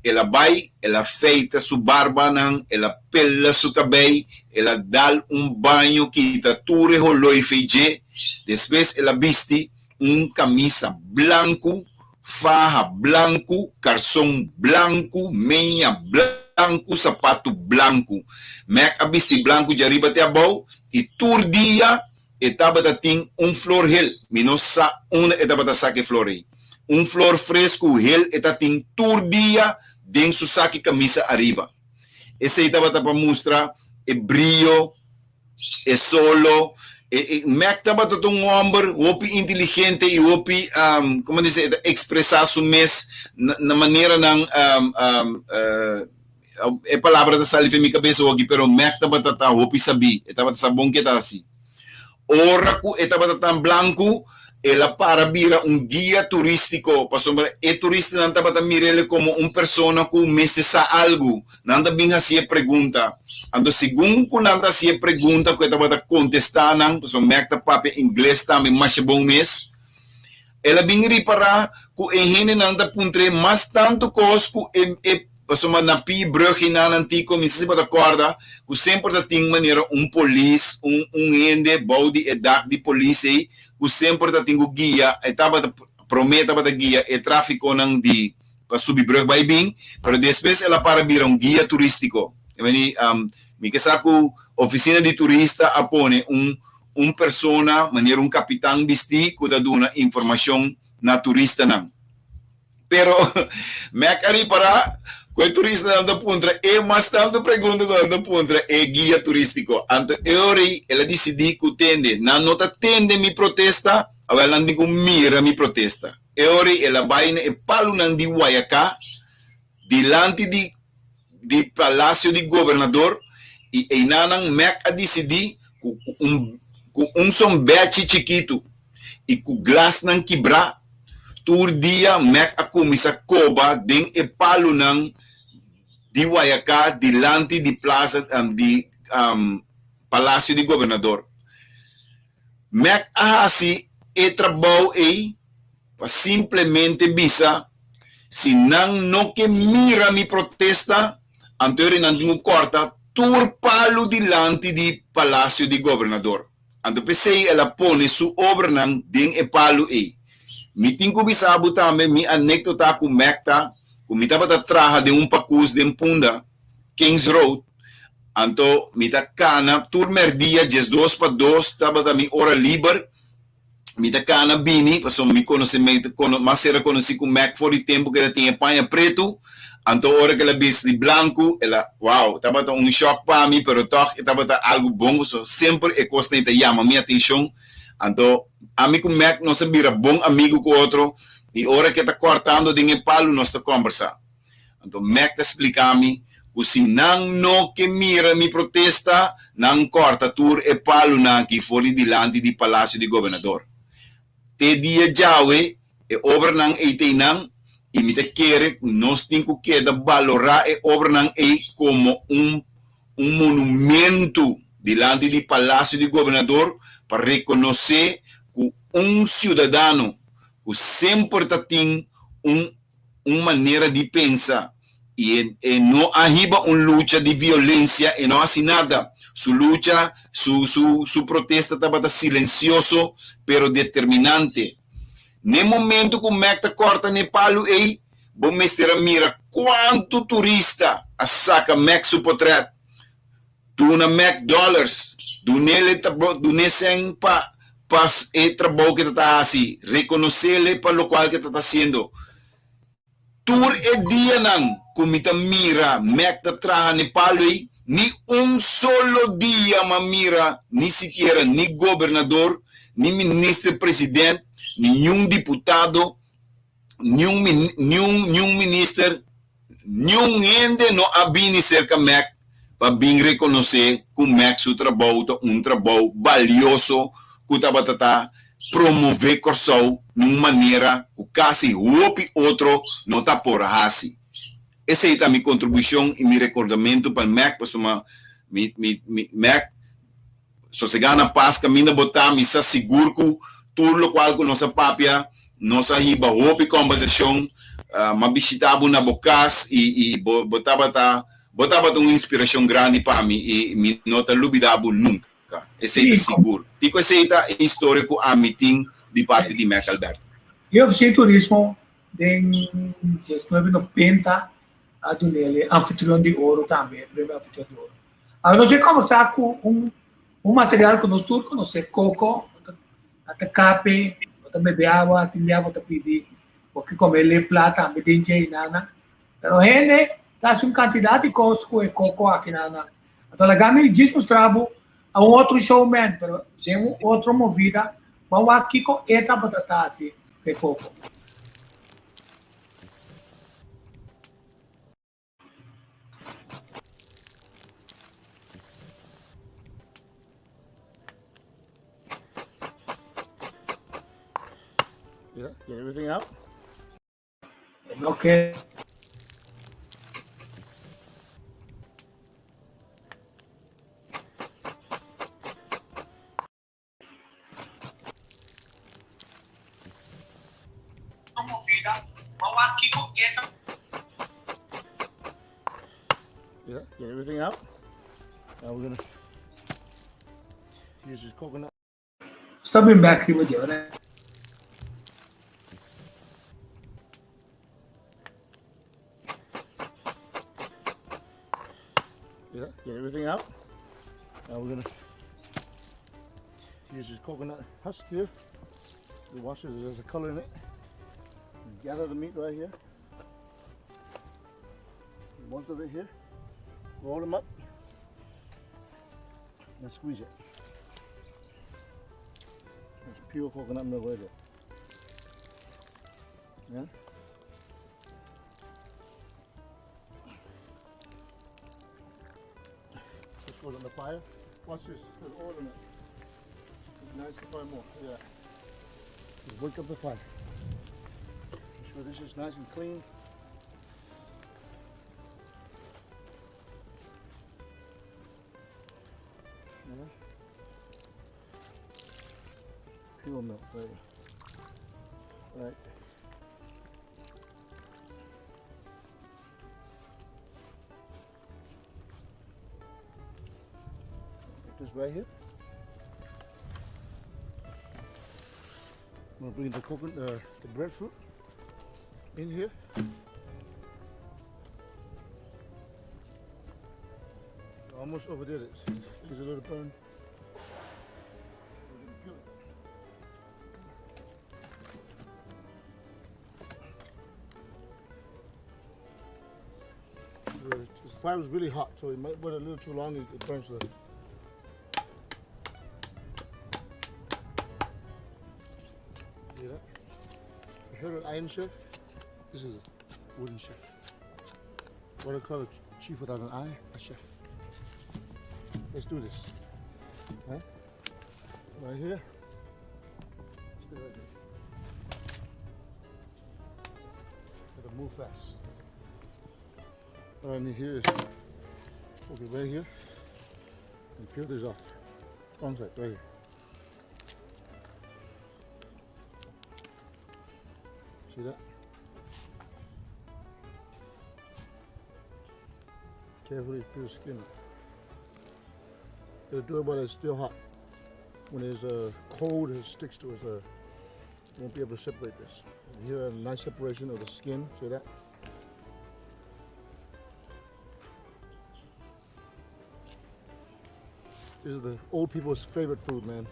el a bai, el a feita su barbanan, el a pela su kabei, el a dal un baño kita tur e holoi fei dje, despues el a bisti un kamisa blanku, faha blanku, karson blanku, meña blanku, sapatu blanku. Mac a bisti blanku djariba te abou i tur dia e tabata tin un flor hel. Mi no sa unda e tabata saka e flor ei. Un flor fresku hel e ta tin tur dia den su saki kamisa ariba. Esei tabata pa mustra e brio. E solo, e, e Mac tabata ta un homber hopi inteligente y hopi, um, como dice, e ta expresa su mes na, na maneranan, um, um, uh, e palabra ta sali fe mi cabeza hoki, pero Mac tabata ta hopi sabí, e tabata sa bon ke ta hasi. Ora ku e tabata tan blanku, el a para bira un guia turístiko, pasobra e turistanan tabata mir'el komo un persona ku mester sa algu. Nan ta bin hasi e pregunta. Anto segun ku nan ta hasi e pregunta ku e tabata kontestá nan, pasobra Mac ta papia ingles tambe masha bon mes, el a bin ripará ku e hendenan ta puntr'é mas tantu kos ku e e pasobra na Pie Brug einan antiko, mi sa si bo ta kòrda, ku semper ta tin manera un polis, un un hende bou di e dak di polis ei ku semper ta tin ku guia, e tabata promé tabata guia e tráfikonan di pa subi brug bai bin, pero despues el a para bira un guia turístiko. E meni, mi ke sa ku ofisina di turista a pone un un persona manera un kapitan bistí ku ta duna informashon na turistanan. Pero Mac a ripará ku e turistanan ta puntra e mas tantu pregunta ku nan ta puntra e guia turístiko. Anto e ora ei el a disidí ku tende, nan no ta tende mi protesta, awel nan tin ku mira mi protesta. E ora ei el a bai na e palunan di Guayaká dilanti di di palasio di gobernador i einanan Mac a disidí ku un ku un sombechi chikitu i ku glasnan kibrá, tur dia Mac a kuminsá koba den e palunan di Guayaká dilanti di plaza di palasio di gobernador. Mac a hasi e trabou ei pa simplemente bisa, Si nan no ke mira mi protesta, anto eri nan tin ku kòrta tur palu dilanti di palasio di gobernador. Anto p'esei el a pone su obranan den e palu ei. Mi tin ku bisa bo tambe mi anékdota ku Mac ta ku mi tabata traha den un pakus den Punda, Kings Road. Anto mi ta kana tur mèrdia diesdos pa dos tabata mi ora liber. Mi ta kana bini pasobra mi konosé mi ta kono mas sera konosí ku Mac for di tempu ku el a tin e paña pretu. Anto ora ku el a bisti blanku el a wow tabata un shòk pa mi pero tòg e tabata algu bon pasobra semper e kosnan ei ta yama mi atenshon. Anto ami ku Mac nos a bira bon amigu ku otro i ora ku e ta kòrtando den e palu nos ta kòmbersá. Anto Mac ta splika mi ku si nan no ke mira mi protesta, nan kòrta tur e palunan aki for di dilanti di Palasio di Gobernador. Te dia djawe e obranan ei ta einan i mi ta kere ku nos tin ku keda balorá e obranan ei komo un un monumentu dilanti di Palasio di Gobernador pa rekonosé ku un siudadano ku semper ta tin un un manera di pensa y e e no a hiba un lucha di violencia, e no haci nada. Su lucha, su su su protesta tabata silencioso pero determinante. N'e momento cu Mac ta corta n'e palu ey, bo mester a mira cuanto turista a saca Mac su potret. Duna Mac dollars, dunele dun'e sèn pa pa e trabou ke ta ta hasi, rekonosele pa lokual ke ta ta hasiendo. Tur e dianan ku mi ta mira Mac ta traha n'e palu ei, ni un solo dia m'a mira ni sikiera ni gobernador, ni minister president, niun diputado, niun niun niun minister, Niun hende no a bini serka Mac pa bin rekonosé ku Mac su trabou ta un trabou balioso ku tabata ta promové Kòrsou na un manera ku kasi hopi otro no ta por a hasi. Esei ta mi kontribushon i mi rekordamentu pa Mac pasobra mi mi mi Mac Sosegá na pas kaminda bo ta, mi sa sigur ku tur lokual ku nos a papia, nos a hiba hopi kòmbersashon, m'a bishitá bo na bo kas i i bo bo tabata bo tabata un inspirashon grandi pa mi i mi no ta lubidá bo nunka, esei ta sigur. Kiko esei ta e historia ku ami tin di parti di Mac Alberto. E ofisina di turismo den diesnuebe nobenta a dun'el e anfitrion di oro tambe, e premio anfitrion di oro. Awor nos a comenzá cu un un material cu nos tur conoce, coco, bo ta cape, bo ta bebe awa, tin bia bo ta pidi bo ke come lepla tambe den dje y nana. Pero hende ta haci un cantidad di cos cu e coco aki nana. Anto laga mi djis mustra bo a un otro showman, pero den un otro movida, bo a wak kico e tabata ta haci cu e coco. Yeah, get everything out. Okay. Yeah, get everything out. Now we're gonna use this coconut. Stop him back riba dje, ora. Yeah, get everything out. Now we're gonna use this coconut husk here. We wash it, there's a color in it. Gather the meat right here. Most of it here. Roll them up and squeeze it. That's pure coconut milk right there. Yeah. This goes on the fire. Watch this, there's oil in it. Ignite the fire more. Yeah. Just wake up the fire. Make sure this is nice and clean. Yeah. Pure milk right Right. Put this right here. I'm gonna bring the coconut, the breadfruit in here. Almost overdid it. Gives a little burn. We're gonna peel it. The fire was really hot, so it might wait a little too long, it burns the. See that? You heard of Iron Chef? This is a wooden chef. What I call a chief without an eye, a chef. Let's do this. Right? Right here. Stay right there. Gotta move fast. What I need here is okay right here and peel this off. Wrong side, right here. See that? Carefully peel skin off. It'll do it while it's still hot. When it's uh, cold, it sticks to it. So you won't be able to separate this. And here, a nice separation of the skin. See that? This is the old people's favorite food, man.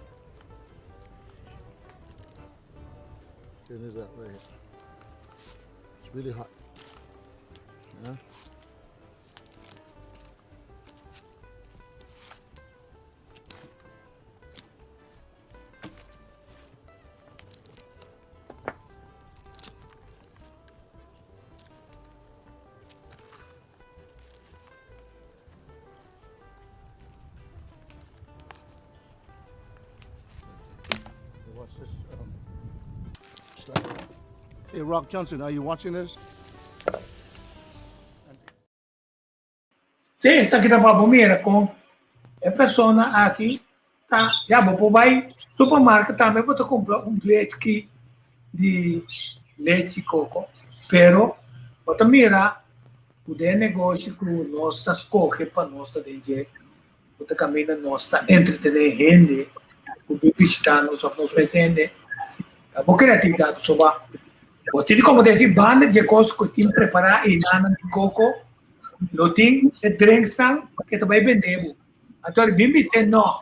And there's that right here. It's really hot. Yeah. Watch this. Um, hey, Rock Johnson, are you watching this? Sí, esaki ta pa bo mira kon e persona aki ta, ya bo por bai supermarket tambe bo ta kumpra un blechki di lechi koko, pero bo ta mira ku den e negoshi ku nos ta skohe pa nos ta den dje, ku ta kaminda nos ta entretené hende ku bin bishitá nos òf nos mes hende, ta bo kreatividat pasobra bo tin di komo desi banda dje kos ku tin prepará i nan di koko. Lo tin e drinksnan ke ta bai bende bo. Anto el bin bis'é no.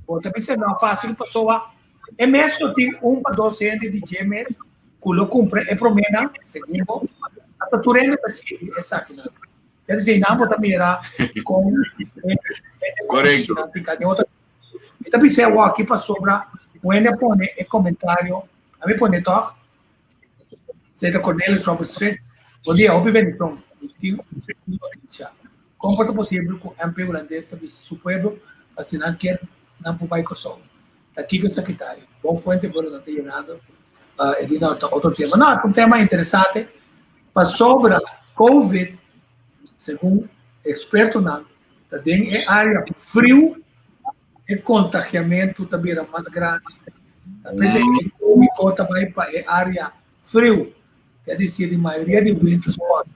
Bo ta bis'é no fásil pasobra e mes lo tin un pa dos hende di dje mes ku lo kumpra e proménan, segun bo, ata tur hende ta sigui esakinan. Ke disi nan bo ta mira kon e negoshinan tin ka den otro. Mi ta bis'é awor aki pasobra un hende a pone e komentario, a mi pone tòg. Zeta Cornelius Robert Street, Bon dia, hopi bendicion. Mi tin un noticia. Con por ta posibel cu MP Hulandes ta bisa su pueblo pa si nan kier nan por bay Corsou? Ta kico esaki ta? E bon fuente bueno nan ta yenando e di no ta otro tema. No, ta un tema interesante pasobra Covid segun expertonan ta den e area friu E kontagiamentu ta bira mas grandi. Ta p'esei e kómiko ta bai pa e área friu, ke a disir di mayoria di winter sports.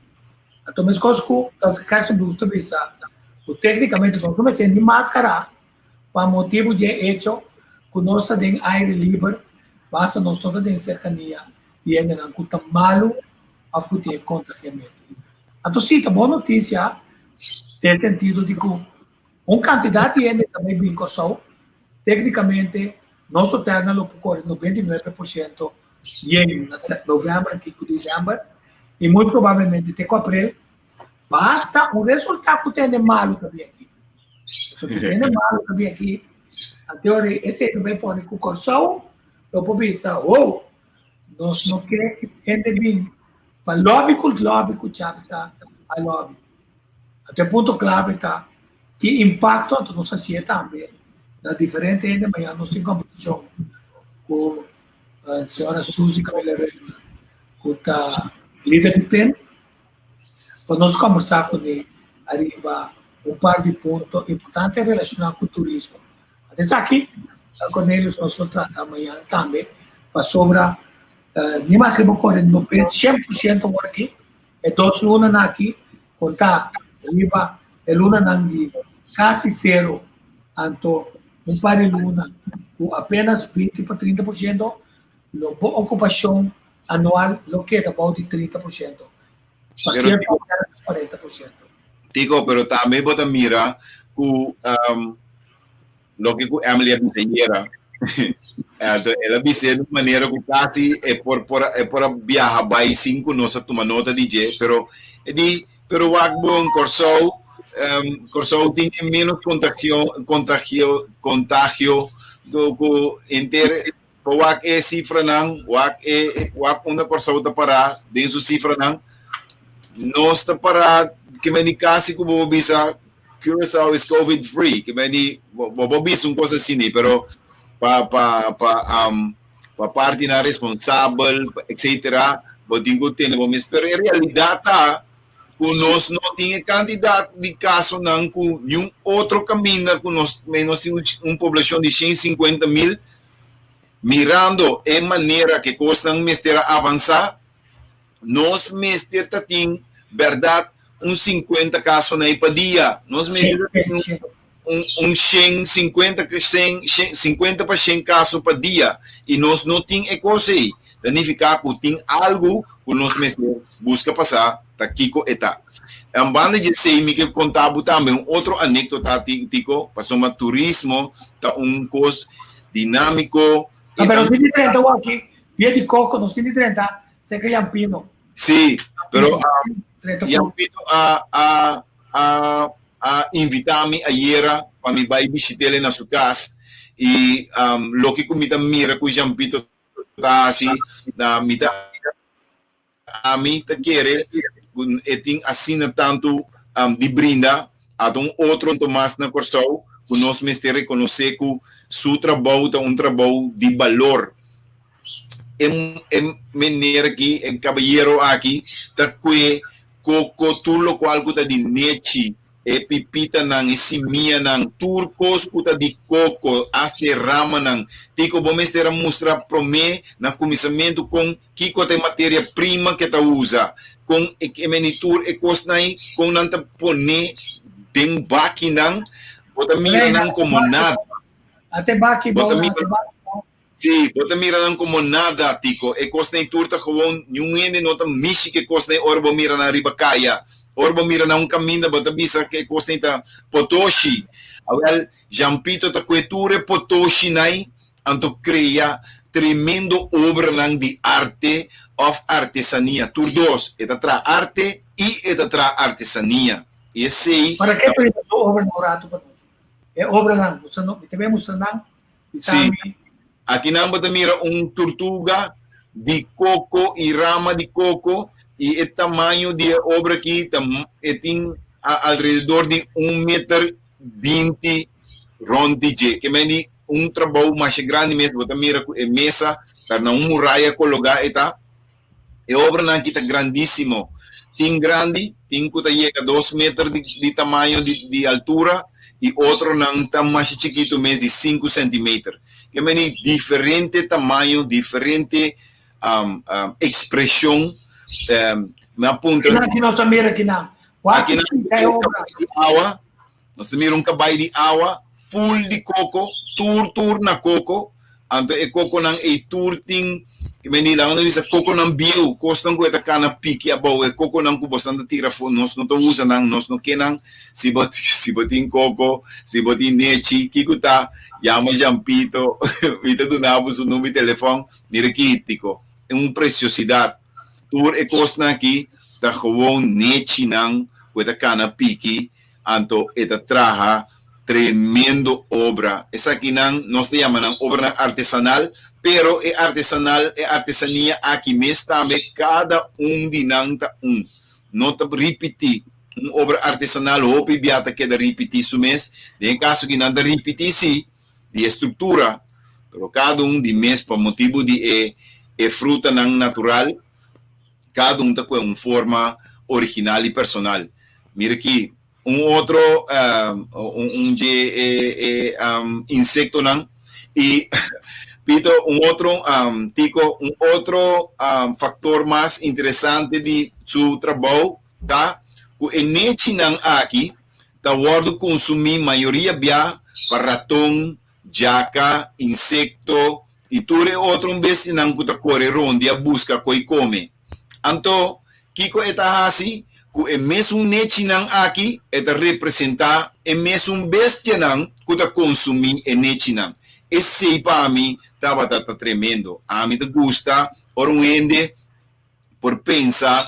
Anto meskos ku Dòkter Kersenboom ta bisa ku téknikamente nos no mester ni máskara pa motibu di e echo ku nos ta den aire liber, basta nos no ta den serkania di hendenan ku ta malu òf ku tin e kontagiamentu. Anto sí, ta bon notisia den sentido di ku Un kantidat di hende ta bai bin Kòrsou. Téknikamente nos hotèlnan lo por kore 99% yen na novèmber aki ku desèmber i muy probablemente te ku aprel. Basta un resultá ku tende malu ta bin aki. Pasobra ku tende malu ta bin aki, anto ora esei ta bai pone ku Kòrsou lo por bisa, Ho, nos no ke hende bin pa lòbi ku lòbi ku chapta a lòbi. Anto e punto clave ta ki impacto anto nos hacié tambe na diferente hende. Mañana nos tin competición cu señora Suzy Camila Reumer cu ta lider di pen pa nos combersa cune ariba un par di punto importante relaciona cu turismo. Anto esaki Cornelius nos lo trata mañana tambe pasobra ni maske bo core 100% awor aki E dos lunanan aki kontá riba e lunanan di kasi sero, anto un par di luna ku apenas 20 pa 30 por shento, lo bo okupashon anual lo keda bou di 30 por shento, pa sierto 40 por shento. Tico, pero tambe bo ta mira ku um, loke ku Emily a bisa ayera. Anto el a bis'é di un manera ku kasi e por por e por a biaha bai sin ku nos a tuma nota di dje, pero e di, pero wak bon, Kòrsou, um, Kòrsou tin e ménos kontagio kontagio kontagio ku ku henter Bo wak e sifranan, wak e wak unda Kòrsou ta pará den su sifranan. Nos ta pará ke men di kasi ku bo bisa Curaçao is COVID free. Ke men di bo bo bisa un kos asina, pero pa pa pa um, pa partinan responsabel, etcetera, bo tin ku tene bo mes. Pero e realidat ta ku nos no tin e kantidat di kasonan ku niun otro kaminda ku nos nos tin un poblashon di 150 mil. Mirando e manera ke kosnan mester a avansá, nos mester ta tin bèrdat un sinkuenta kasonan ei pa dia. Nos mester ta tin un un shen sinkuenta shen sinkuenta pa shen kaso pa dia i nos no tin e kos ei. Ta nifiká ku tin algu ku nos mester buska pasá ta kiko e ta. En banda di esei mi ke konta bo tambe un otro anékdota, Tico, pasobra turismo ta un kos dinámiko. Ah, pero nos tin di drenta aki, via di Coco, nos tin di drenta cerca Jampino. Sí, pero Jampino a a a a invita mi ayera pa mi bai bishit'el na su kas i loke ku mi ta mira ku Jampito ta hasi, na mi ta Ami ta kere ku e tin asina tantu di brinda ata un otro mas na Kòrsou ku nos mester rekonosé ku su trabou ta un trabou di balor. E e meneer aki, e kabayero aki ta kue koko tur lokual ku ta di nechi E pipitanan, e simianan, tur kos ku ta di koko, asta e ramanan. Tiko bo mester a mustra promé na kuminsamentu kon kiko ta e materia prima ke ta usa, kon e meni tur e kosnan ei, kon nan ta pone den bakinan, bo ta mira nan komo nada. Bo ta mira. Sí, bo ta mira nan como nada, Tico. E cosnan ei tur ta gewoon, niun hende no ta mishi cu e cosnan ei ora bo mira nan riba caya. Ora bo mira nan un caminda bo ta bisa cu e cosnan ei ta potoshi. Awel, Jean-Pito ta cue tur e potoshinan ei anto crea tremendo obranan di arte of artesania. Tur dos, e ta traha arte y e ta traha artesania. Y esey Para ke ta riba su obranan un rato pa nos? E obranan, bo no, mi ta bay mustra nan. Sí. Akinan bo ta mira un turtuga di koko i rama di koko i e tamaño di e obra aki ta e tin alrededor di un meter binti rond di dje. Ke men di un trabou masha grandi mes. Bo ta mira ku e mesa ta na un muraya kologá e ta. E obranan aki ta grandísimo. Tin grandi, tin ku ta yega dos meter di di tamaño di di altura i otronan ta masha chikitu mes di sinku sentimeter. Ke meni diferente tamaño, diferente ekspreshon. Mi a puntra. Kinan ki nos ta mira kinan? Wak Akinan e obra. di awa. Nos ta mira un kabai di awa ful di koko, tur tur na koko. Anto e kokonan ei tur tin, meni laga nos bisa kokonan bieu, kosnan ku e ta kana piki abou, e kokonan ku bosan ta tira afó, nos no ta usa nan, nos no ke nan. Si bo si bo tin koko, si bo tin nechi, kiko ta? Yama Jean-Pito, mi ta duna bo su number di telefòn. Mira aki, Tico, un presiosidat. Tur e kosnan aki ta gewoon nechinan ku e ta kana piki. Anto e ta traha tremendo obra. Esakinan nos ta yama nan obranan artesanal, pero e artesanal, e artesania aki mes tambe kada un di nan ta un. No ta ripití. Un obra artesanal hopi bia ta keda ripití su mes. Den e kaso aki nan ta ripití sí, di e struktura, pero kada un di mes pa motibu di e e frutanan natural, Kada un ta kue un forma original i personal. Mira aki, un otro un dje e e insektonan i Pito, un otro Tico, un otro faktor mas interesante di su trabou ta ku e nechinan aki ta wòrdu konsumí mayoria bia pa raton, djaka, insekto i tur e otro bestianan ku ta kore rondia buska koi kome. Anto, kiko e ta hasi? Ku e mesun nechinan aki e ta representá e mesun bestianan ku ta konsumí e nechinan. Esei pa mi tabata ta tremendo. Ami ta gusta ora un hende por pensa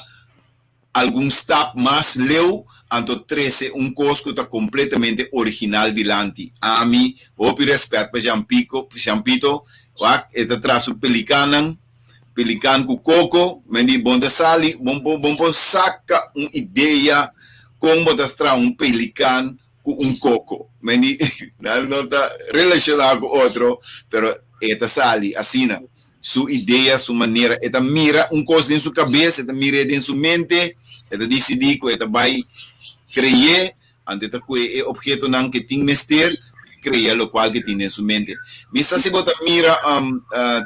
algun stap mas leu anto trese un kos ku ta kompletamente original dilanti. Ami hopi rèspèt pa Jean-Pico, Jean-Pito, wak e ta traha su pelikannan, pelikan ku koko, men di bon ta sali, bon por bon por saka un idea kon bo ta traha un pelikan ku un koko. Men di nan no ta relashoná ku otro, pero e ta sali asina. Su idea, su manera, e ta mira un kos den su kabes, e ta mir'é den su mente, e ta disidí ku e ta bai kre'é, anto e ta kue e ophetonan ku e tin mester pa krea lokual ku e tin den su mente. Mi sa si bo ta mira,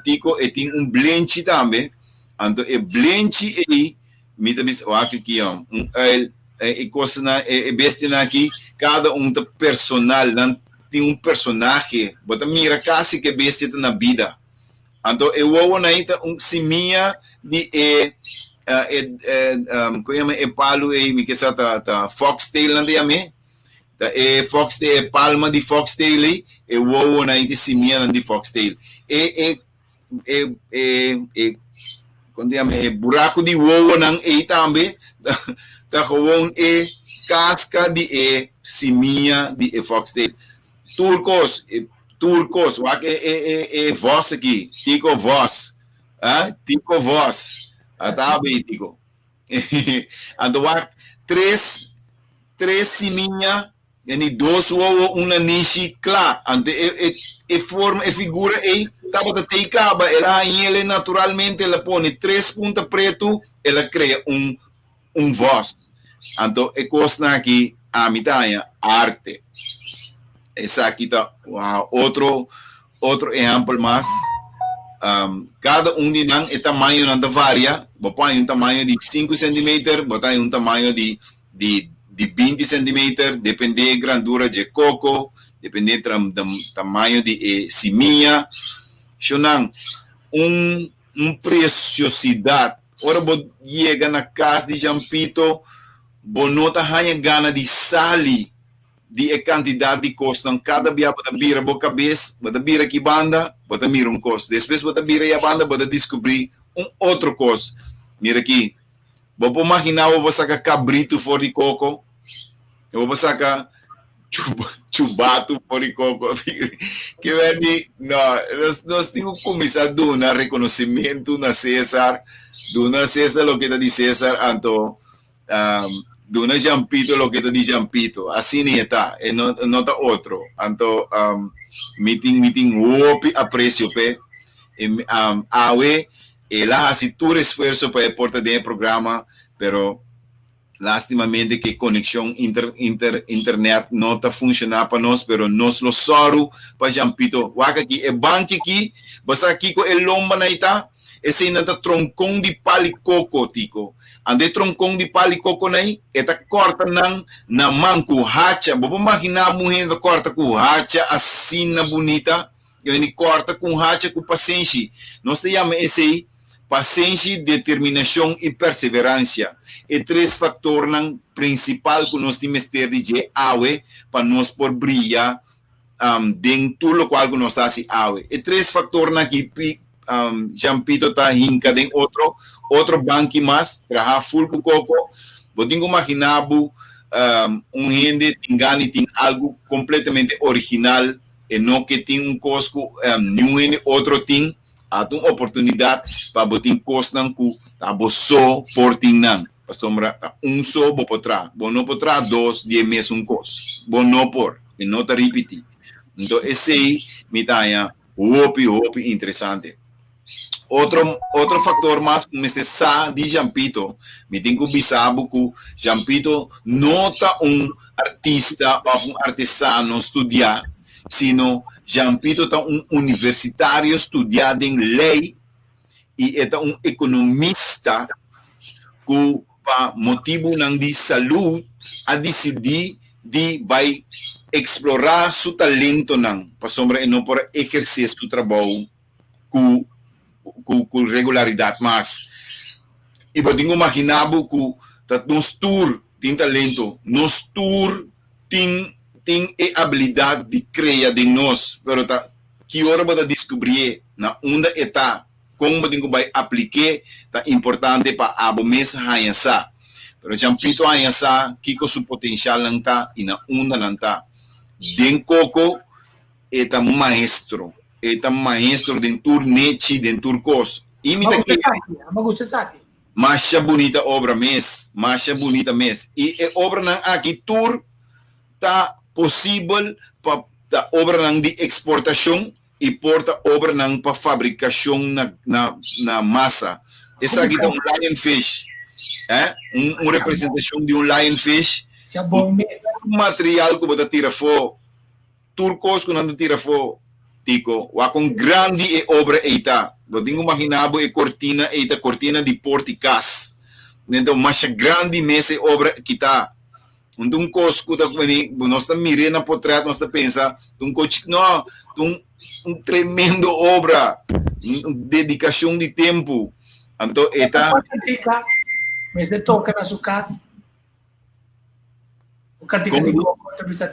Tico, e tin un blenchi tambe, anto e blenchi ei Mi ta bisa, wak aki, un uil, e kosnan, e bestianan aki, kada un ta personal, nan tin un personahe. Bo ta mira kasi ku e bestia ta na bida. Anto e wowonan ei ta un simia di e, e, kon yama e palu ei, mi ke sa ta, ta foxtail nan ta yam'é. Ta e foxtail, e palma di foxtail ei, e wowonan ei ta e simianan di foxtail. E, e e e e kon ta yama e buraku di wowonan ei tambe ta gewoon e kaska di e simia di e foxtail. Tur kos, tur kos, wak e e e e vos aki, Tico Vos, ah, Tico Vos, ata abi Tico. Anto wak tres tres simia E ni dos wowo un nanishi kla. Anto e e e forma e figura ei tabata tei kaba. El a hañ'el naturalmente, el a pone tres punta pretu, el a krea un un vòs. Anto e kosnan aki ami ta haña arte. Esaki ta otro otro ehèmpel mas. Kada un di nan e tamañonan ta varia. Bo por haña un tamaño di sinku sentimeter, bo ta haña un tamaño di di di binti centimeter, depende e grandura dje coco, depende tamaño di e simia. Shonnan, un un preciosidad. Ora bo yega na cas di Jampito, bo no ta haña gana di sali di e cantidad di cosnan. Cada bia bo ta bira bo cabes, bo ta bira aki banda, bo ta mira un cos. Despues bo ta bira ya banda, bo ta descubri un otro cos. Mira aki. Bo por maginá bo por saka kabritu for di koko? Bo por saka chubatu for di koko? Ke wen di, no, nos, nos tin ku kuminsá duna rekonosimentu na Cesar, duna Cesar loke ta di Cesar, anto um, duna Jampito loke ta di Jampito. Asina e ta, e no, no ta otro. Anto um, mi tin, mi tin hopi apresio p'e. E, um, awe El a hasi tur esfuerso pa e por ta den e programa, pero lastimamente ku e konekshon inter inter internet no ta funshoná pa nos, pero nos lo sòru pa Jampito wak aki. E banki aki, bo sa kiko e lombanan ei ta? Eseinan ta tronkon di pali koko, Tiko. Anto e tronkon di pali kokonan ei, e ta kòrta nan na man ku hacha. Bo por maginá bo un hende ta kòrta ku hacha asina bunita? Yo hende kòrta ku un hacha ku pasenshi. Nos ta yama esei pasenshi, determinashon i perseveransia, e tres faktornan prinsipal ku nos tin mester di dje awe pa nos por bria den tur lokual ku nos ta hasi awe. E tres faktornan aki Jean Pito ta hinka den otro, otro banki mas, traha ful ku koko. Bo tin ku magina bo un hende tin gana di tin algu kompletamente original. E no ke tin un kos ku niun hende otro tin, a ta un oportunidat pa bo tin kosnan ku ta bo so por tin nan. Pasobra ta un so bo por traha. Bo no por traha dos di e mesun kos. Bo no por. E no ta ripití. Nto esei mi ta haña hopi, hopi interesante. Otro, otro factor mas ku mester sa di Jampito, mi tin ku bisa bo ku Jampito no ta un artista òf un artesano studiá, sino Jampito ta un universitario studiá den lei i e ta un ekonomista ku pa motibunan di salud a disidí di bai eksplorá su talentonan pasobra e no por a ehersé su trabou ku ku regularidat mas. I bo tin ku maginá bo ku Ta nos tur tin talento, nos tur tin tin e abilidat di krea den nos, pero ta ki ora bo ta diskubrié, na unda e ta, kon bo tin ku bai aplik'é ta importante pa abo mes haña sa. Pero Champito haña sa kiko su potenshalnan ta i na unda nan ta. Den koko e ta maestro, e ta maestro den tur nechi, den tur kos. I mi ta kere. Mi gusta esaki. Masha bunita obra mes, masha bunita mes. I e obranan aki tur ta posibel pa ta obranan di eksportashon i por ta obranan pa fabrikashon na na na masa. Esaki ta un lionfish, eh, un un representashon di un lionfish. Masha bon mes. Material ku bo ta tira afó. Tur kos ku nan ta tira afó, Tico. Wak kon grandi e obra ei ta. Bo tin ku maginá bo e kortina ei ta kortina di port'i kas. Enton masha grandi mes e obra aki ta. Un ta un kos ku ta bini, nos ta mir'é na potrèt nos ta pensa ta un kos chik, no, ta un un tremendo obra, un dedikashon di tempu. Anto e ta. Kua kantika mester toka na su kas? Un kantika di Coco ta bisa,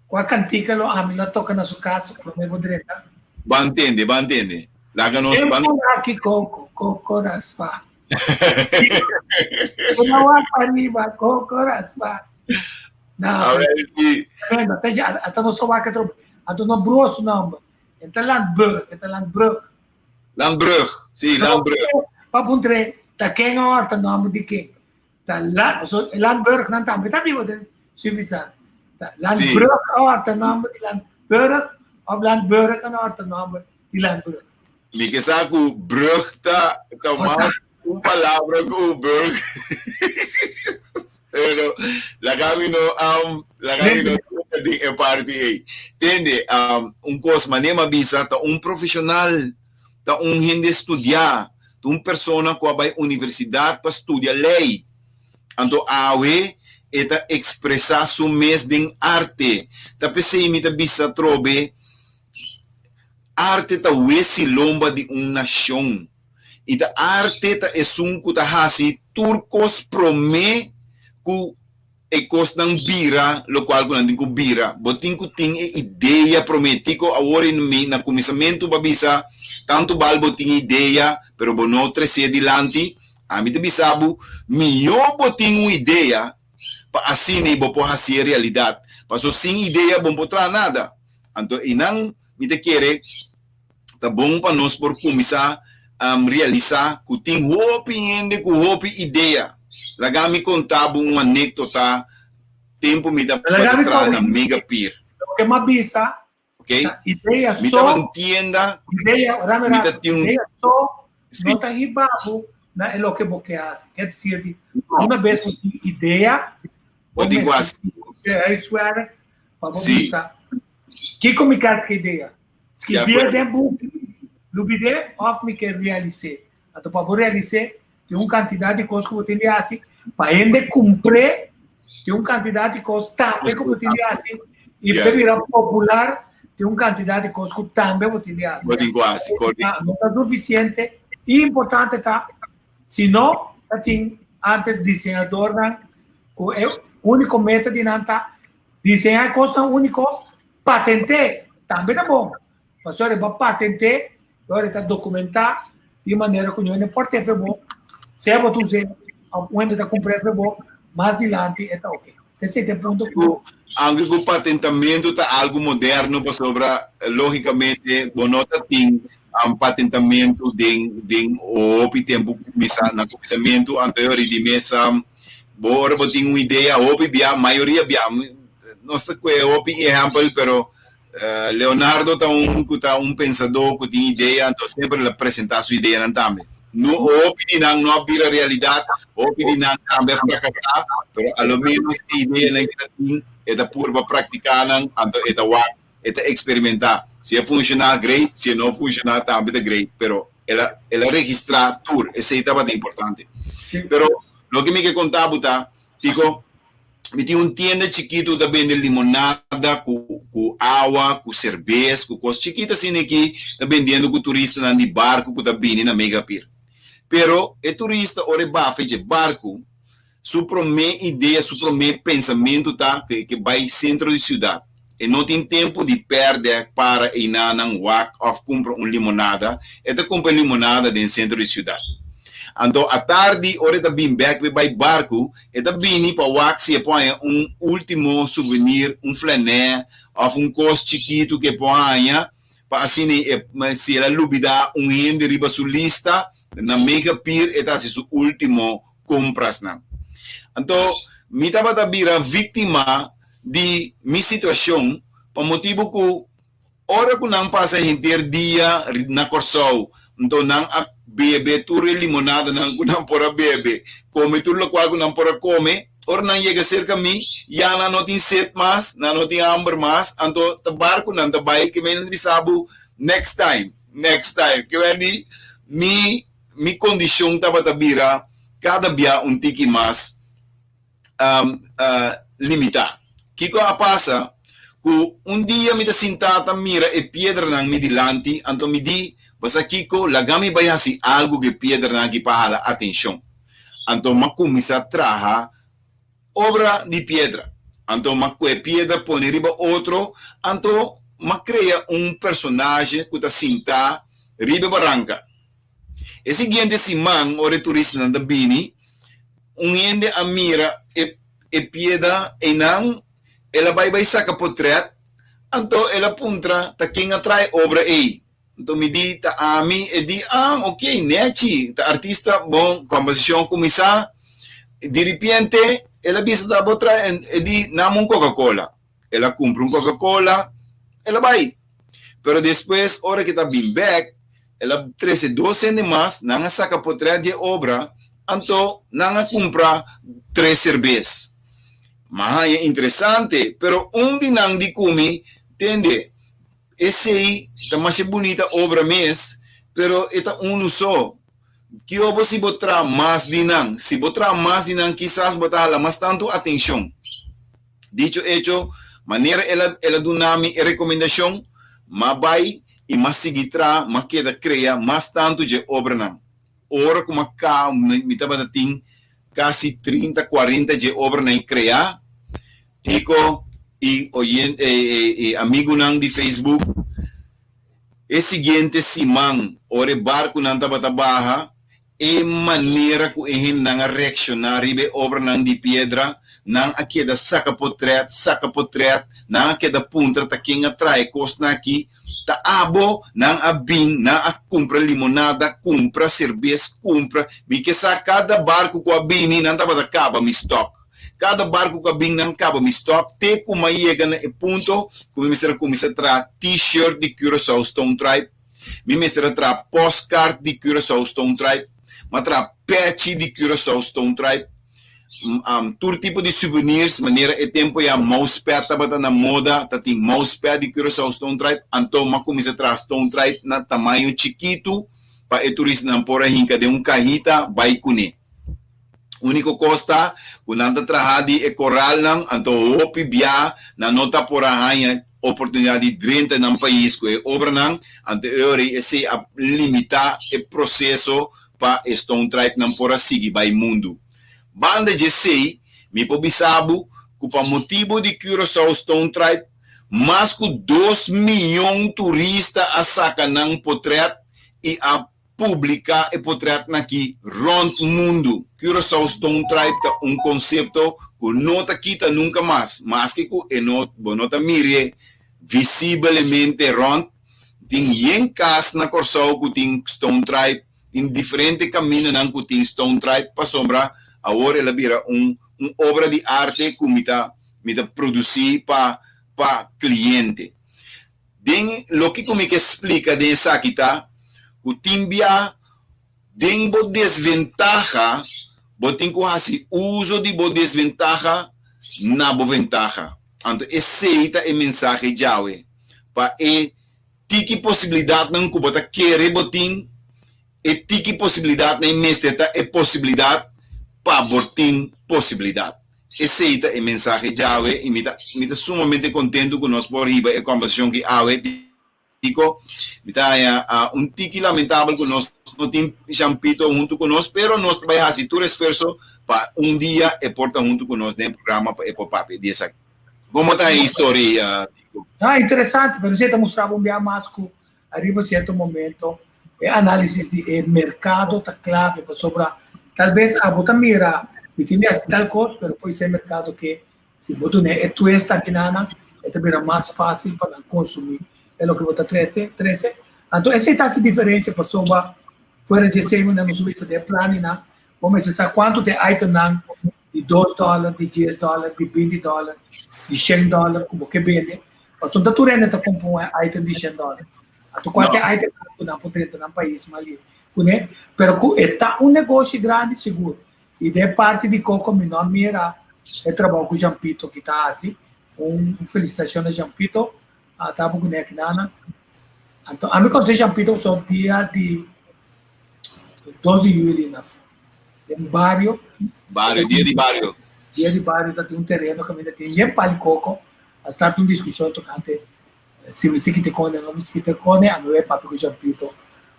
Kua kantika lo ami lo toka na su kas promé bo drenta? Ban tende, ban tende. Laga nos ban. Tempu aki Coco, Coco raspa. Una wak pariba, Coco raspa. No, A ver si. Tremendo. Ata, ata nos ta wak atro, ato no brua su nomber. E ta Landbrug, e ta Landbrug. Landbrug, si, Landbrug. Pa puntr'é, ta ken a horta nomber di ken? Ta la, so, Landburg nan tambe ta biba den Suffisant. Ta Landbrug a horta nomber di Landburg of Landburg a horta nomber di Landbrug. Mi ke sa ku brug ta ta mas un palabra ku burg. Pero laga mi no um, laga mi no di e parti ei. Tende, um, un kos mane m'a bisa ta un profesional, ta un hende studiá, ta un persona ku a bai universidat pa studia lei. Anto awe e ta ekspresá su mes den arte. Ta p'esei mi ta bisa atrobe, arte ta wesi lomba di un nashon. I ta arte ta esun ku ta hasi tur kos promé ku e kosnan bira lokual ku nan tin ku bira. Bo tin ku tin e idea promé. Tiko awor i mi na kuminsamentu bo a bisa tantu bal bo tin idea pero bo no tres'é dilanti. Ami ta bisa bo mihó bo tin un idea pa asina bo por hasié realidat. Paso sin idea bo no por traha nada. Anto einan mi ta kere ta bon pa nos por kuminsá realisá ku tin hopi hende ku hopi idea. Laga mi konta bo un anékdota tempu mi tabata traha na Megapier. Loke mi a bisa ta idea Mi tabata un tienda, mi ta tin un. Idea so no ta hiba bo na e loke bo ke hasi. Es desir, una bes bo tin idea, bo tin ku hasi. Huiswerk pa bo bisa kiko mi ke hasi ku e idea. Skibié den buki, lubid'é òf mi ke realis'é. Anto pa bo realis'é, tin un kantidat di kos ku bo tin di hasi. Pa hende kumpr'é, tin un kantidat di kos tambe ku bo tin di hasi. I pa e bira popular, tin un kantidat di kos ku tambe bo tin di hasi. Bo tin ku hasi, korekto. No ta sufisiente. I importante ta, si no ta tin antes diseñadornan ku e úniko meta di nan ta diseñá kosnan úniko, Patent'é tambe ta bon, pasobra e bo patent'é, ora e ta dokumentá di manera ku ño no por tefe bo, sea bo ta us'é òf un hende ta kumpr'é fe bo, mas dilanti e ta oke. Esei ta e punto ku. Aunke ku patentamentu ta algu moderno pasobra lógikamente bo no ta tin patentamentu den den hopi tempu kuminsá na kuminsamentu anto di mesa bo ora bo tin un idea hopi bia mayoria bia Nos ta kue hopi ehèmpel, pero Leonardo ta un ku ta un pensadó ku tin idea, anto semper el a presentá su ideanan tambe. No hopi di nan no a bira realidat, hopi di nan tambe a frakasá, pero a lo ménos e ideanan ku e ta tin, e ta purba praktiká nan, anto e ta wak, e ta eksperimentá. Si e funshoná, great, si e no funshoná tambe ta great, pero el a el a registrá tur, esei tabata importante. Pero loke mi ke konta bo ta, Tiko, Mi tin un tienda chikitu ta bende limonada ku ku awa, ku serbes, ku kos chikitu asina aki ta bendiendo ku turistanan di barku ku ta bini na Megapier. Pero e turista ora e bafa dje barku, Su promé idea, su promé pensamentu ta ku e ke bai sentro di siudat. E no tin tempu di pèrdè para einanan wak òf kumpra un limonada, e ta kumpra e limonada den sentro di siudat. Anto atardi ora e ta bin bèk pa e bai barku, e ta bini pa wak si e por haña un último suvenir, un flanè òf un kos chikitu ku e por haña pa asina e si el a lubidá un hende riba su lista, na Megapier e ta hasi su último komprasnan. Anto mi tabata bira víktima di mi situashon pa motibu ku ora ku nan pasa henter dia na Kòrsou, anto nan a bebe tur e limonadanan ku nan por a bebe, kome tur lokual ku nan por a kome, ora nan yega serka mi ya nan no tin set mas, nan no tin hamber mas, anto ta barku nan ta bai ke men bisa bo next time, next time. Ke men di mi mi kondishon tabata bira kada bia un tiki mas limitá. Kiko a pasa? Ku un dia mi ta sintá ta mira e piedranan mi dilanti, anto mi di, Bo sa kiko? Laga mi bai hasi algu ku e piedranan aki pa hala atenshon. Anto m'a kuminsá traha obra di piedra. Anto m'a kue piedra pone riba otro, anto m'a krea un personahe ku ta sintá riba e baranka. E siguiente siman ora e turistanan ta bini, un hende a mira e e pieda einan, el a bai bai saka potret, anto el a puntra ta ken a traha e obra ei. Anto mi di ta ami, e di ah ok nechi, ta artista, bon kombersashon a kuminsá, diripiente el a bisa ta bo traha, e di nami un coca cola. El a kumpra un coca cola, el a bai. Pero despues ora ke ta bin bek, el a trese dos hende mas, nan a saka potret di e obra, anto nan a kumpra tres serbes. M'a haña interesante, pero un di nan di ku mi, Tende, esei ta masha bunita obra mes, pero e ta unu so. Kiobo si bo traha mas di nan? Si bo traha mas di nan, kisas bo ta hala mas tantu atenshon. Dicho hecho, manera el a el a duna mi e rekomendashon, m'a bai i m'a sigui traha, m'a keda krea mas tantu dje obranan. Ora ku m'a ka mi tabata tin kasi trinta, kuarenta dje obranan i krea. Tiko i oyente i amigunan di Facebook, e siguiente siman ora e barkunan tabata baha, E manera ku e hendenan a reakshoná riba e obranan di piedra, nan a keda saka potrèt, saka potrèt, nan a keda puntra ta ken a traha e kosnan aki, ta abo, nan a bin, nan a kumpra limonada, kumpra serbes, kumpra, mi ke sa kada barku ku a bini nan tabata kaba mi stòk, kada barku ku a bin nan kaba mi stòk te ku mi a yega na e punto ku mi mester a kuminsá traha T-shirt di Curaçao Stone Tribe. Mi mester a traha postkaart di Curaçao Stone Tribe, mi a traha pechi di Curaçao Stone Tribe, tur tipo di souvenirs, manera e tempo ya mousepad tabata na moda, ta tin mousepad di Curaçao Stone Tribe, anto mi a kuminsá traha Stone Tribe na tamaño chikitu pa e turistanan por a hinka den un kahita bai kuné. Úniko kos ta ku nan ta traha di e koralnan, anto hopi bia nan no ta por a haña oportunidat di drenta nan pais ku e obranan, anto e ora ei esei a limitá e proseso pa e Stone Tribenan por a sigui bai mundu. Banda dje esei, mi por bisa bo ku pa motibu di Curaçao Stone Tribe, mas ku dos miyon turista a saka nan potrèt i a Publiká e potrètnan akí rònt mundu. Curaçao Stone Tribe ta un konsepto ku no ta kita nunka mas, maske ku e no bo no ta mir'é visiblemente rònt. Tin yen kas na Kòrsou ku tin Stone Tribe, tin diferente kamindanan ku tin Stone Tribe pasobra awor el a bira un un obra di arte ku mi ta mi ta produsí pa pa kliente. Den loke ku mi ke splika den esaki ta ku tin bia den bo desventaha bo tin ku hasi uso di bo desventaha na bo ventaha. Anto esei ta e mensahe djawe pa e tiki posibilidatnan ku bo ta kere bo tin, e tiki posibilidatnan ei mester ta e posibilidat pa bo tin posibilidat. Esei ta e mensahe djawe i mi ta mi ta sumamente kontentu ku nos por hiba e kòmbersashon ki awe. Tiko, mi ta haña un tiki lamentabel ku nos no tin Jean Pito huntu ku nos, pero nos ta bai hasi tur esfuerso pa un dia e por ta huntu ku nos den programa pa e por papia di esaki. Komo ta e historia, Tico? Ah, interesante, pero esei ta mustra bo un bia mas ku ariba sierto momento e análisis di e merkado ta klave pasobra tal bes abo ta mira mi tin di hasi tal kos pero por esei merkado ke si bo dun'é e twist akinanan e ta bira mas fásil pa nan konsumí e loke bo ta trete trese. Anto esei ta hasi diferensia pasobra fuera dje esei nan nos bisa den e planinan Bo mester sa kuantu ta e itemnan di dos dòler, di dies dòler, di binti dòler, di shen dòler ku bo ke bende. Pasobra no ta tur hende ta kumpra un item di shen dòler. Anto kual ta e itemnan ku nan por drenta nan pais mali kuné. Pero ku e ta un negoshi grandi sigur. I den e parti di koko mi no a mira e trabou ku Jean Pito ki ta hasi. Un felisitashon na Jean Pito. A taba kuné akinana. Anto ami konsé Jean Pito pasobra dia di 2 di juli na den bario. Bario, dia di bario. Dia di bario ta tin un tereno kaminda tin yen pali koko. A start un diskushon tokante si mi si kita kone o no mi si kita kone, ami wei papia ku Jean Pito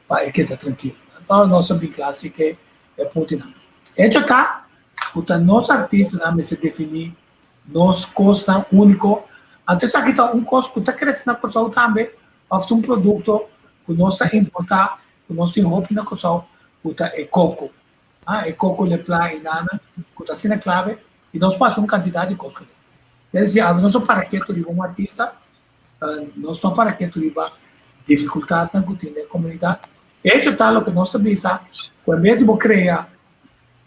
pa e keda trankil. Anto nos a bin kla si ke e puntonan. Hecho ta ku ta nos artistanan mester defini nos kosnan úniko. Anto esaki ta un kos ku ta krese na Kòrsou tambe òf ta un produkto ku nos ta importá ku nos tin hopi na Kòrsou ku ta e koko. Ah, e koko leplá i nana ku ta asina klave i nos por hasi un kantidat di kos ku e. Es desi, awe nos a para ketu riba un artista, nos no a para ketu riba difikultatnan ku tin den komunidat. E hecho ta loke nos ta bisa ku en bes di bo krea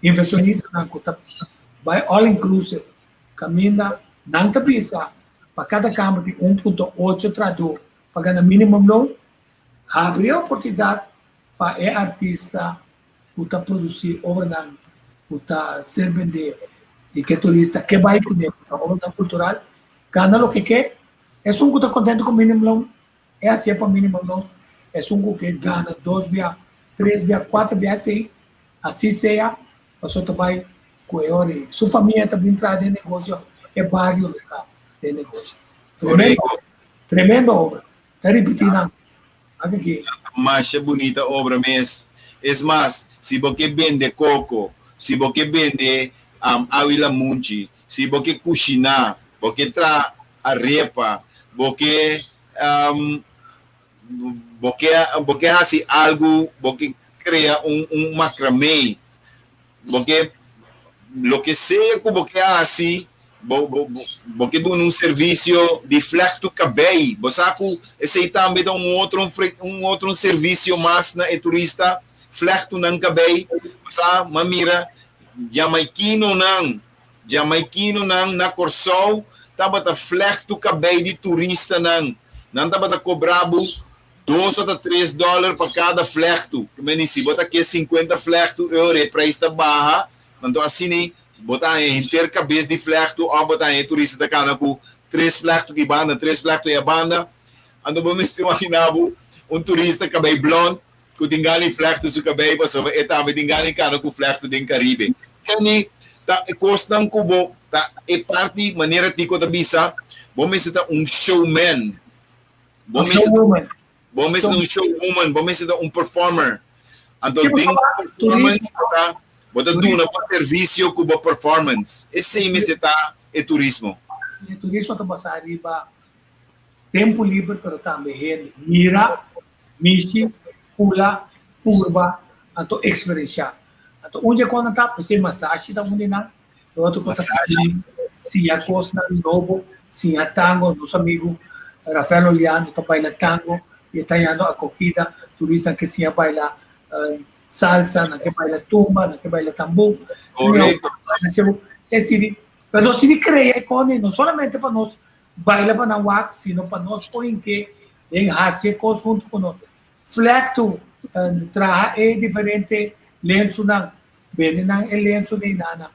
invershonistanan ku ta bai all inclusive kaminda nan ta bisa pa kada kamber tin 1.8 trahadó pa gana minimum loon, Habri e oportunidat pa e artista ku ta produsí obranan ku ta ser bendé i ku e turista ke bai kuné ku ta obranan kultural, gana loke ke. Esun ku ta kontentu ku minimum loan, e hasié pa minimum loan. Esun ku ke gana dos bia, tres bia, kuater bia esei, asi sea, pasobra ta bai ku e ora ei. Su famia ta bin traha den negoshi òf e bario lo traha den negoshi. Tremendo, tremendo obra. Ta ripití nan. Aki ki. Masha bunita obra mes. Es mas, si bo ke bende koko, si bo ke bende awi lamunchi, si bo ke kushiná, bo ke traha arepa, bo ke bo ke bo ke hasi algu, bo ke krea un un makramé, bo ke loke sea ku bo ke hasi, Bo, bo, bo, bo ke duna un servisio di flèktu kabei. Bo sa ku esei tambe ta un otro un otro servisio mas na e turista, flèktu nan kabei. Bo sa, m'a mira jamaikinonan, jamaikinonan na Kòrsou tabata flèktu kabei di turistanan. Nan tabata kobra bo dos ota tres dòler pa kada flèktu. Ke meni si bo ta ke sinkuenta flèktu euro e preis ta baha. Anto asina Bo ta haña henter kabes di flèktu òf bo ta haña e turista ta kana ku tres flèktu ki banda, tres flèktu e banda. Anto bo mester imaginá bo un turista kabei blònd ku tin gana di flèktu su kabei pasobra e tambe tin gana di kana ku flèktu den Karibe. Keni ta e kosnan ku bo ta e parti manera Tico ta bisa, bo mester ta un showman. Bo mester ta. Bo mester ta un showwoman, bo mester ta un performer. Anto den bo performance bo ta bo ta duna bo servisio ku bo performance. Esei mester ta e turismo. E turismo ta basá riba tempu liber pero tambe hende mira, mishi, fula, purba, anto eksperenshá. Anto un dje kònan ta p'esei masashi ta un di nan, e otro ku ta siña kosnan nobo, siña tango. Nos amigu Rafael Oliano ta baila tango i e ta hañando akogida. Turistanan ke siña baila salsa, nan ke baila tumba, nan ke baila tambú. Korekto. Es decir, pero nos tin di krea e kos no solamente pa nos baila pa nan wak, sino pa nos por hinke den hasi e kos huntu ku nos. Flèktu, traha e diferente lensunan. Bende nan e lensu den nana.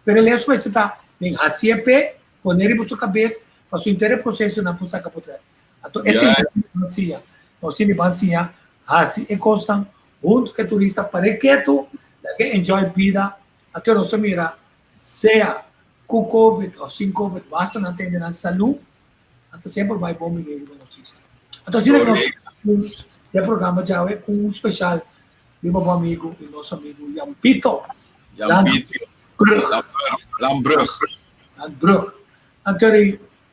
Pero e lensu mester ta den hacié p'e, pone riba su cabes, pa su inter e proceso nan por saca por tras. Anto esei nos tin di ban siña. Nos tin di ban siña haci e cosnan hunto cu e turista para e ketu, laga e enjoy bida. Anto nos ta mira sea cu covid of sin covid basta nan tende nan salud, nan ta semper bai bon bini riba nos isla. Anto asina cu nos ta e programa djawe cu un special Riba bo amigu i nos amigu Jampito. Jampito. Brug. Landbrug. Landbrug. Anto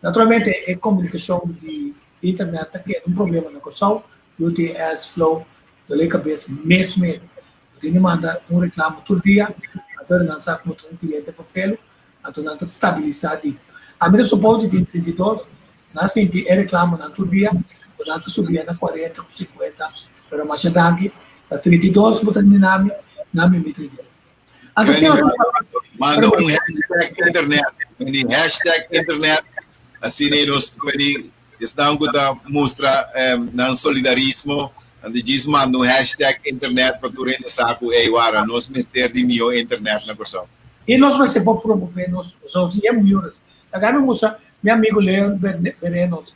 naturalmente e komunikashon di internet ta keda un problema na Kòrsou, UTS, Flow, dole kabes mes mes. Bo tin di manda un reklamo tur dia, anto nan sa ku bo ta un kliente ferfelu, anto nan ta stabilisá di. Ami ta supos di tin 32, nan sinti e reklamonan tur dia, ku nan ta subia na 40 ku 50, pero masha danki, ta 32 bo ta nina mi, nan mi mi 32. Anto si nos Manda un hashtag internet, di hashtag internet, asina nos pwede esnan ku ta mustra nan solidarismo, anto djis manda un hashtag internet pa tur hende sa ku ey wara nos mester di mihó internet na Kòrsou. I nos mester por promové nos nos i e muros. Laga mi mustra mi amigo Leon Berenos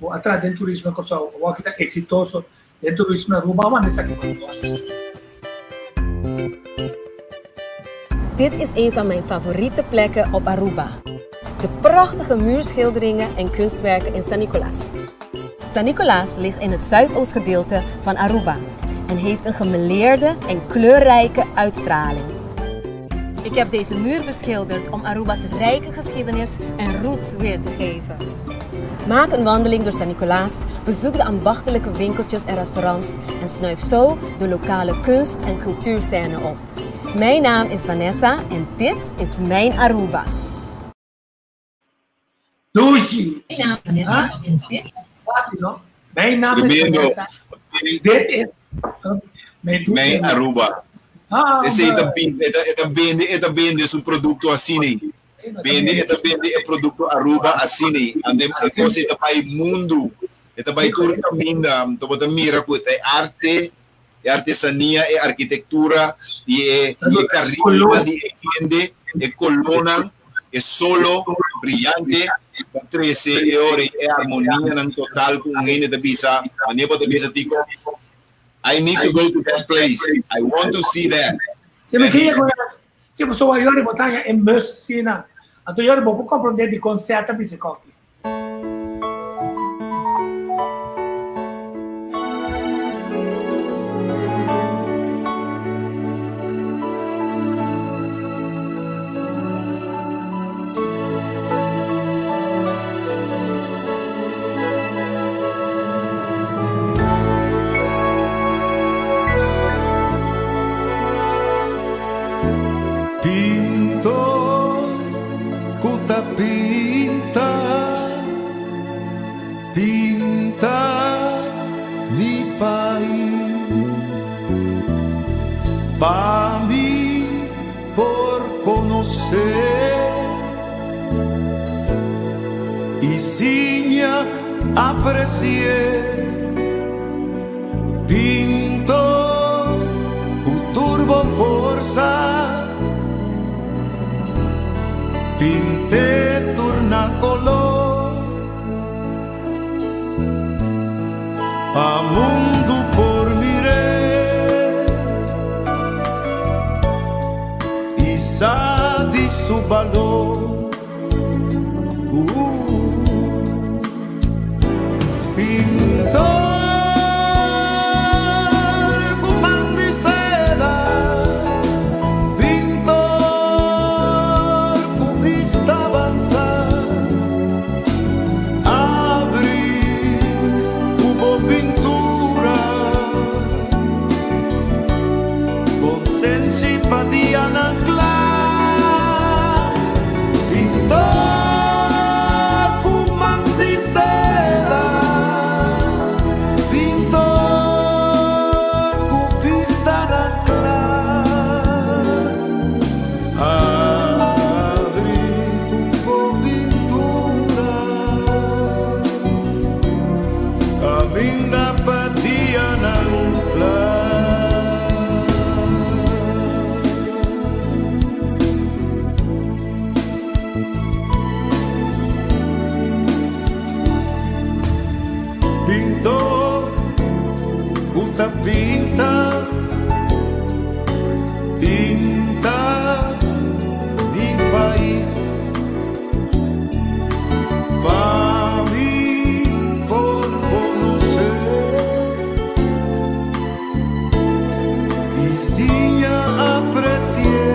ku a traha den turismo na Kòrsou, awor ki ta eksitoso den turismo na Aruba, a manda esaki pa nos. Dit is een van mijn favoriete plekken op Aruba. De prachtige muurschilderingen en kunstwerken in San Nicolas. San Nicolas ligt in het zuidoostgedeelte van Aruba en heeft een gemeleerde en kleurrijke uitstraling. Ik heb deze muur beschilderd om Aruba's rijke geschiedenis en roots weer te geven. Maak een wandeling door San Nicolas, bezoek de ambachtelijke winkeltjes en restaurants en snuif zo de lokale kunst- en cultuurscène op. Mijn naam is Vanessa en dit is mijn Aruba. Dushi! Mijn naam is Vanessa en dit Fácil, no? Mijn naam is Tremendo. Vanessa. Dit is mijn dushi. Mijn Aruba. Ah, Esei ta hombre. bin, e ta, e ta bende, e ta bende su produkto asina. Bende, e ta bende e produkto Aruba asina. Ande e kos e ta bai mundu. E ta bai tur kaminda. Anto bo ta mira ku ta e arte, e artesania, e arkitektura i e, i e karisma di e hende, e kolónan, e solo briyante ta trese e ora e armonianan total ku un hende ta bisa, manera bo ta bisa Tico, I need to go to that place. I want to see that. Si mi kria ku si bo soa yori bo taña e mus sina. Anto yori bo por komprondé dikon sèt ta bisa kòfi. Pintor ku ta pinta, pinta mi pais. Pa mi por konosé i siña apresié. Pintor ku tur bo forsa, pint'é tur na koló. Pa mundu por mir'é i sa di su balor. Pintor ku man di seda, pintor ku bista avanzá, abri ku bo pintura, konsenshi pa dianan kla. Pintor ku man di seda, pintor ku bista na kla. Abri ku bo pintura, kaminda pa dianan kla. Pintor ku ta pinta, pinta mi pais. Pa mi por konosé i siña apresié.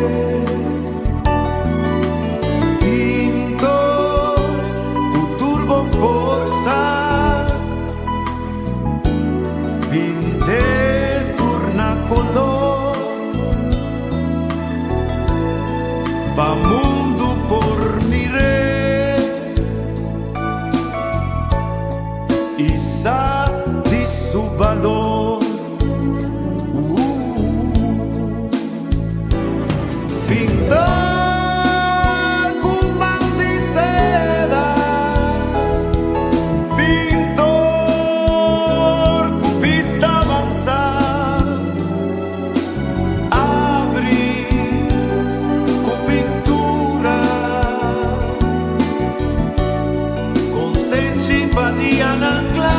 dianan kla.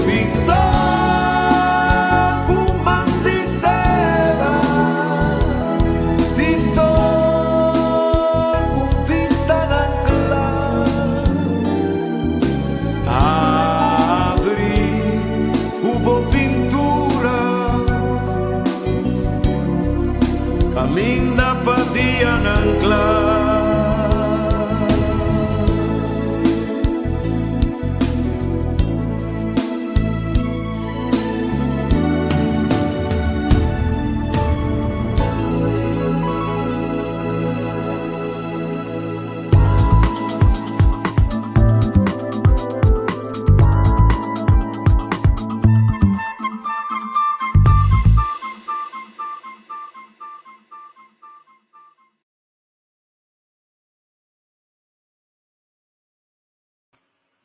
Pintor ku man di seda, pintor ku bistanan kla. Abri ku bo pintura. Caminda pa dianan cla.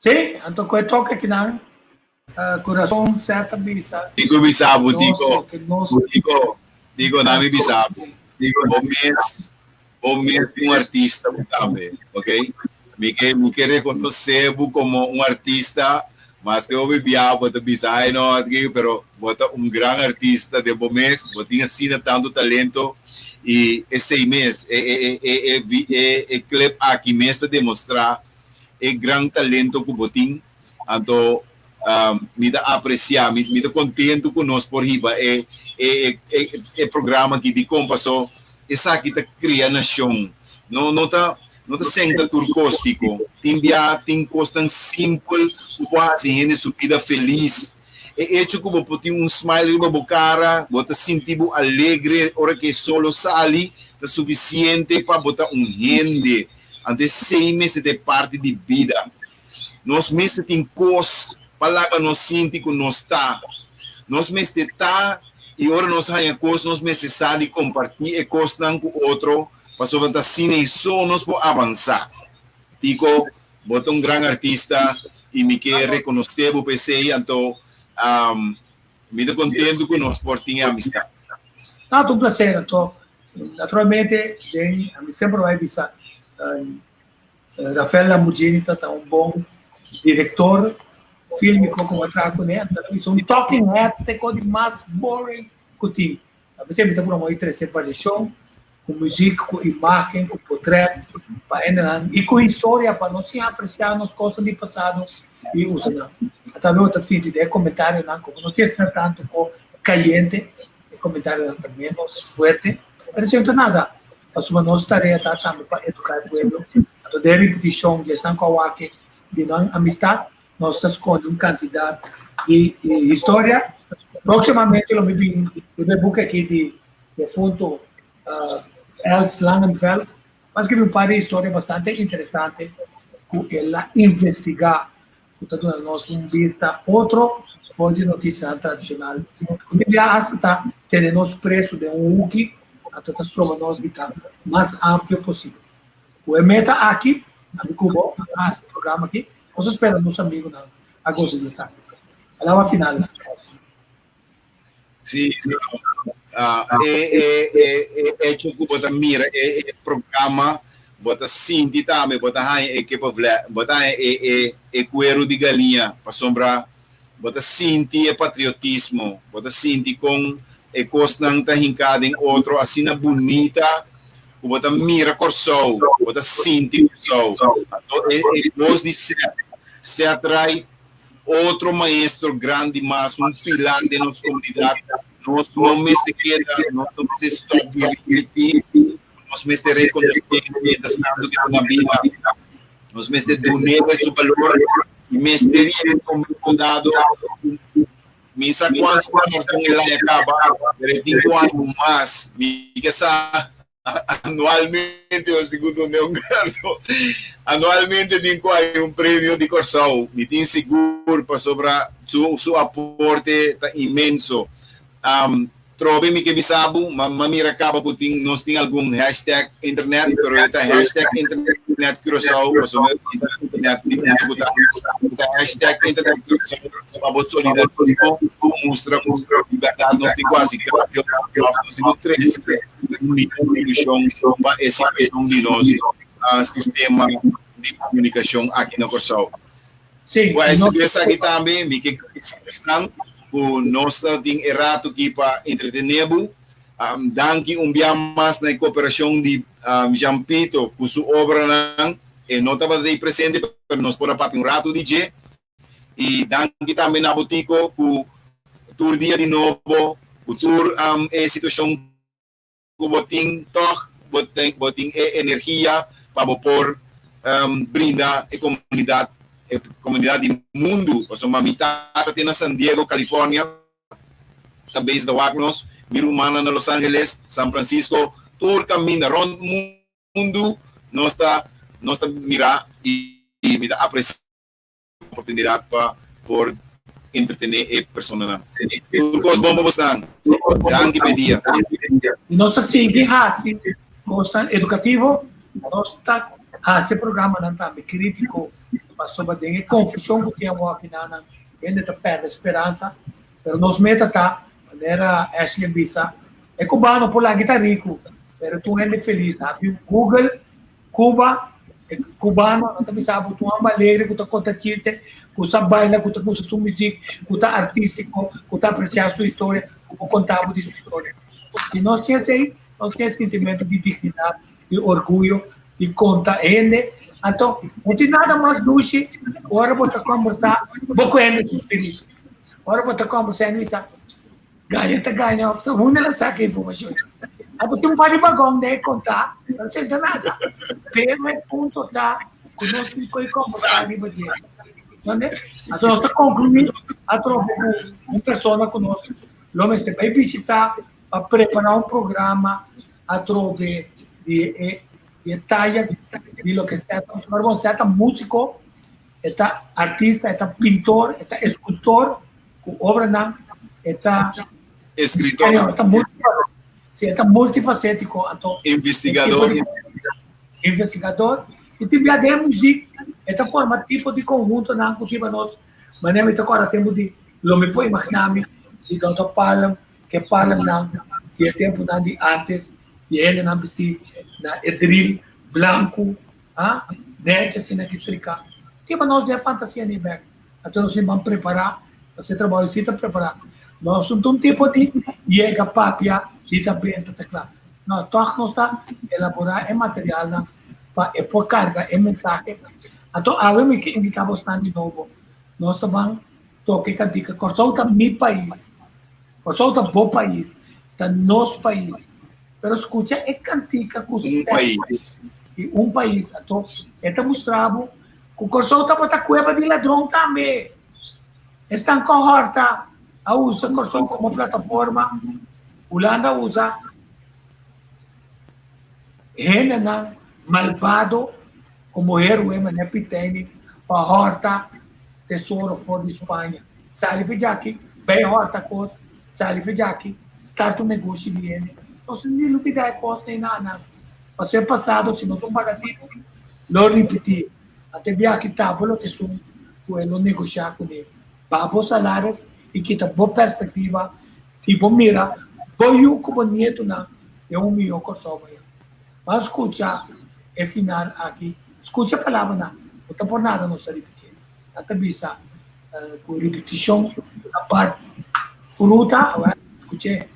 Sí, anto ku e toke kinan, uh, kurason seta bisa. Digo bisabu, digo, digo, digo, nami bisabu. Digo, bo mes, bo mes un artista tambe, ok? Mi ke, mi ke rekonosé bo komo un artista, maske bo bibia, bo ta bisa, ai no, pero Bo ta un gran artista den bo mes, bo tin asina tantu talento y esey mes, e e e e e e clip aki mes ta demostra e gran talento cu bo tin. Anto mi ta aprecia, mi mi ta contento cu nos por hiba e e e e programa aki. Dicon? Paso esaki ta cria nacion. No no ta no ta senta tur cos, Tico. Tin bia tin cosnan simpel cu por haci hende su bida feliz. E echo ku bo por tin un smile riba bo kara, bo ta sinti bo alegre ora ku e sol lo sali, ta sufisiente pa bo ta un hende. Anto esei mester ta e parti di bida. Nos mester tin kos pa laga nos sinti ku nos ta. Nos mester ta i ora nos haña kos nos mester sa di kompartí e kosnan ku otro pasobra ta asina ei so nos por avansá. Tiko, Bo ta un gran artista y mi ke reconoce bo pa esey, anto mi ta contento cu nos por tin e amistad. No, ta un placer, anto naturalmente den ami semper bai bisa Rafael Lamborghini ta ta un bon director filmico cu bo a traha cune, anto ta bisa un talking head ta e cos di mas boring cu tin. A pesar mi ta promoví trese variashon ku muzik, ku imágen, ku potrèt pa hendenan i ku historia pa nos siña apresiá nos kosnan di pasado i usa nan. Ata lo ta sinti den e komentarionan komo no tin asina tantu ko kayente, e komentarionan ta ménos fuerte, pero esei no ta nada pasobra nos tarea ta tambe pa eduká e pueblo. Anto den ripitishon di esnan ku a wak di nan amistat Nos ta sconde un cantidad di historia. Proximamente lo mi bin riba e boek aki di defunto Els Langenveld. A scribi un par di historia bastante interesante cu el a investiga cu ta duna nos un bista otro for di noticianan tradicional. Cu mi bia hasta ta tene nos preso den un huki, anto ta stroba nos di ta mas amplio posibel. Cu e meta aki, ami cu bo a haci e programa aki. Nos a spera nos amigunan a gosa di esaki. Palabra final, Rossi. Sí, sí. Ah, e, e, e, e hecho ku bo ta mira e, e programa, bo ta sinti tambe, bo ta haña e kippenvle, bo ta haña e, e, e kueru di galiña, pasobra bo ta sinti e patriotismo, bo ta sinti kon e kosnan ta hinká den otro asina bunita ku bo ta mira Kòrsou, bo ta sinti Kòrsou. Anto e e bos di Seth, Seth Wright, otro maestro grandi mas, un pilar den nos komunidat. Nos no mester keda, nos no mester stòp di ripití, nos mester rekonosé mientras tanto ke ta na bida. Nos mester dun'é su balor i mester yega un momento dado mi sa kuantu galardon el a kaba, pero e tin ku algu mas. Mi ke sa anualmente nos tin ku dun'é un galardon. Anualmente tin ku hay un premio di Kòrsou. Mi tin sigur pasobra su su aporte ta inmenso. Trobe mi ke bisa bo, ma ma mira kaba ku tin nos tin algun hashtag internet, pero e ta hashtag internet Curaçao, pasobra internet di unda ku ta, ta hashtag internet Curaçao pa bo solidarismo, pa mustra ku di bèrdat nos tin ku hasi kambio, òf nos tin ku trese un mihó solushon pa e situashon di nos sistema. di komunikashon aki na Kòrsou. Sí, Pues nos esaki tambe mi ke gradisí esnan ku nos ta tin e ratu aki pa entretené bo. Danki un bia mas na e koperashon di Jean Pito ku su obranan. E no tabata ei presente pero nos por a papia un ratu di dje. I danki tambe na bo Tico ku tur dia di nobo ku tur e situashon ku bo tin tòg bo tin bo tin e energia pa bo por brinda e komunidat e komunidat di mundu pasobra mi tata tin na San Diego California ta bes ta wak nos mi rumannan na Los Angeles San Francisco tur kaminda rònt mundu nos ta nos ta mira i mi ta apresia oportunidad pa por entretene e personanan. Tur cos bon pa bosnan. Danki pa e dia. Y nos ta sigui haci cosnan educativo, nos ta haci programanan tambe critico pasobra den e confusion cu tin awor akinan hende ta perde speransa, pero nos meta ta, manera Ashley a bisa, e cubano por laga ta rico, pero tur hende feliz. Habi Google Cuba, e cubano nan ta bisa bo ta un homber alegre cu ta conta chiste, cu sa baila, cu ta gusta su muziek, cu ta artistico, cu ta aprecia su historia, cu por conta bo di su historia. Si nos tin esey, nos tin e sintimento di dignidad, di orguyo, di conta hende. Anto, no tin nada mas dushi cu ora bo ta combersa bo cu hende su spiritu. Ora bo ta combersa hende bisa, Gaña ta gaña of ta hunda la saca informacion. Abo tin un par di bagon de conta, no senta nada. Pero e punto ta cu nos tin cu conversa riba dje. Entende? Anto nos ta conclui atrobe cu un persona cu nos lo mester bay visita pa prepara un programa atrobe di e di e taya di loke sea ta. Pasobra bon, sea ta musico, e ta artista, e ta pintor, e ta escultor, Ku obranan e ta Escritor. E ta si e ta multifacético anto Investigador. Investigador i tin bia den muziek e ta forma tipo di conhuntonan ku riba nos manera mi ta kòrda tempu di lo mi por imaginá mi di Dòkter Palm ke Palmnan di e tempunan di antes di e hendenan bistí na e dril blanku a nèchi asina ki strika tin pa nos den fantasia ni bèk. Anto nos tin ban prepará, nos e trabou si ta prepará. Nos no ta un tipo di yega papia bisa benta ta kla. No, tòg nos ta elaborá e materialnan pa e por karga e mensahe. Anto awe mi ke invitá bosnan di nobo. Nos ta ban toka e kantika Kòrsou ta mi pais, Kòrsou ta bo pais, ta nos pais. Pero skucha e kantika ku Un pais. I un pais. Anto e ta mustra bo Ku Kòrsou tabata kueba di ladron tambe. Esnan ku hòrta a usa Kòrsou komo plataforma. Hulanda a usa hendenan malbado komo héroe manera Piteni pa hòrta tesoro for di Spaña. Sali for djaki, bai hòrta kos, sali for djaki, start un negoshi di hende. Nos ni lubidá e kosnan ei nan. Pasobra e pasado si nos un paga tinu lo ripití. Ante bia kita bo loke esun ku e lo negoshá kuné. Baha bo salaris i kita bo perspektiva di bo mira bo yu ku bo nietunan den un mihó Kòrsou mañana. Ban skucha e final aki. Skucha palabranan. No ta por nada nos ta ripitié. Nan ta bisa ku ripitishon ta parti fruta. Awor skuch'é.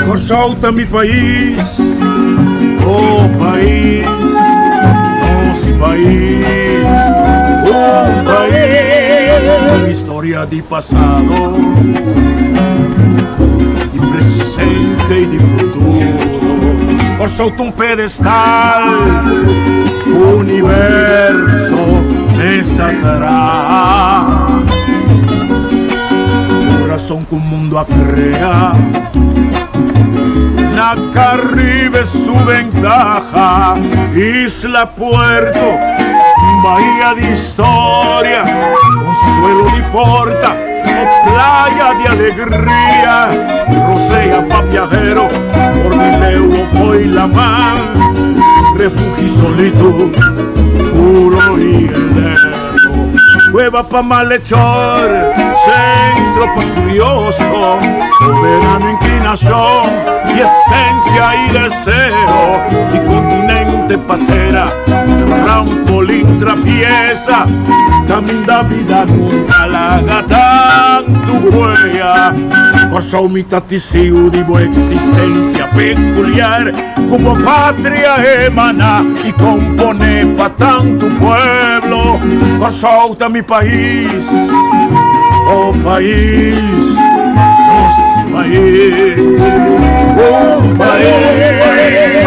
Kòrsou ta mi pais, oh pais, nos pais, un pais. Historia di pasado, di presente i di futuro. Kòrsou ta un pedestal, universo mesa traha. Kurason ku mundu a krea. Na Caribe su ventaja, Isla Puerto, bahía de historia, consuelo di porta, o playa de alegría, rosea pa viajero, por Dileo hoy la mar, refugio solito, puro y eterno. Cueva pa malhechor, centro pa curioso, soberano inclinación y esencia y deseo, y continente patera, trampolín trapieza, caminda vida nunca laga tanto huella. Kòrsou mi ta tisiu di bo existencia peculiar, ku bo patria emana y compone pa tantu pueblo. Kòrsou ta mi pais, oh pais, nos pais, un pais.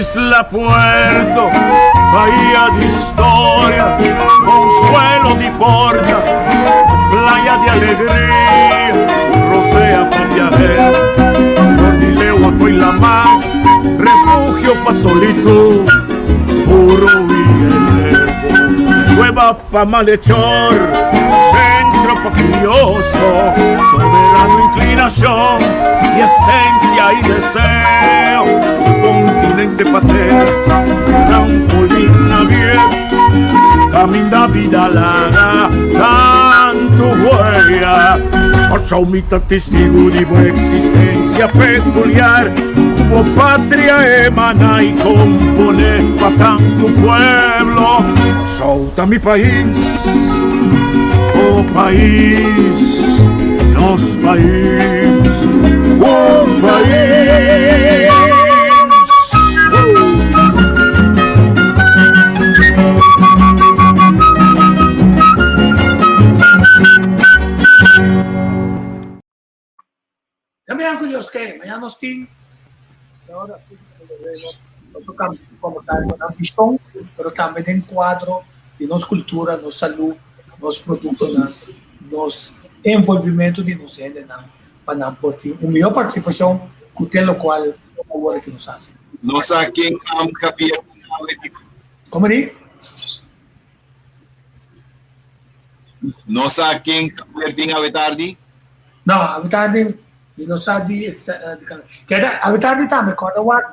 Isla Puerto, bahía de historia, consuelo di porta, playa de alegría, rosea pa viajero, Cordileua fue la mar, refugio pa solitud, puro y eterno, cueva pa malhechor, centro pa curioso, soberano inclinación y esencia y deseo, continente patera, trampolín abierto, caminda vida laga, tanto huella. Kòrsou mi ta testigu di bo existencia peculiar, ku bo patria emana y compone pa tantu pueblo. Kòrsou ta mi pais, oh pais, nos pais, un pais. Ya mañana cu Dios ke, mañana nos tin nos pero tambe den cuadro di nos cultura, nos salud, nos productonan, nos envolvimento di nos hendenan pa nan por tin un mihor participacion cu te locual awor aki nos haci. No sa ken am Javier. Como di? No sa ken Javier tin awe tardi? No, awe tardi mi no sa di keda awe tardi tambe kòrda wak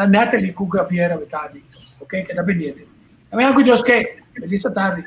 Natalie ku Javier awe tardi. Ok, keda pendiente. Mañana ku Dios ke. Feliz tardi.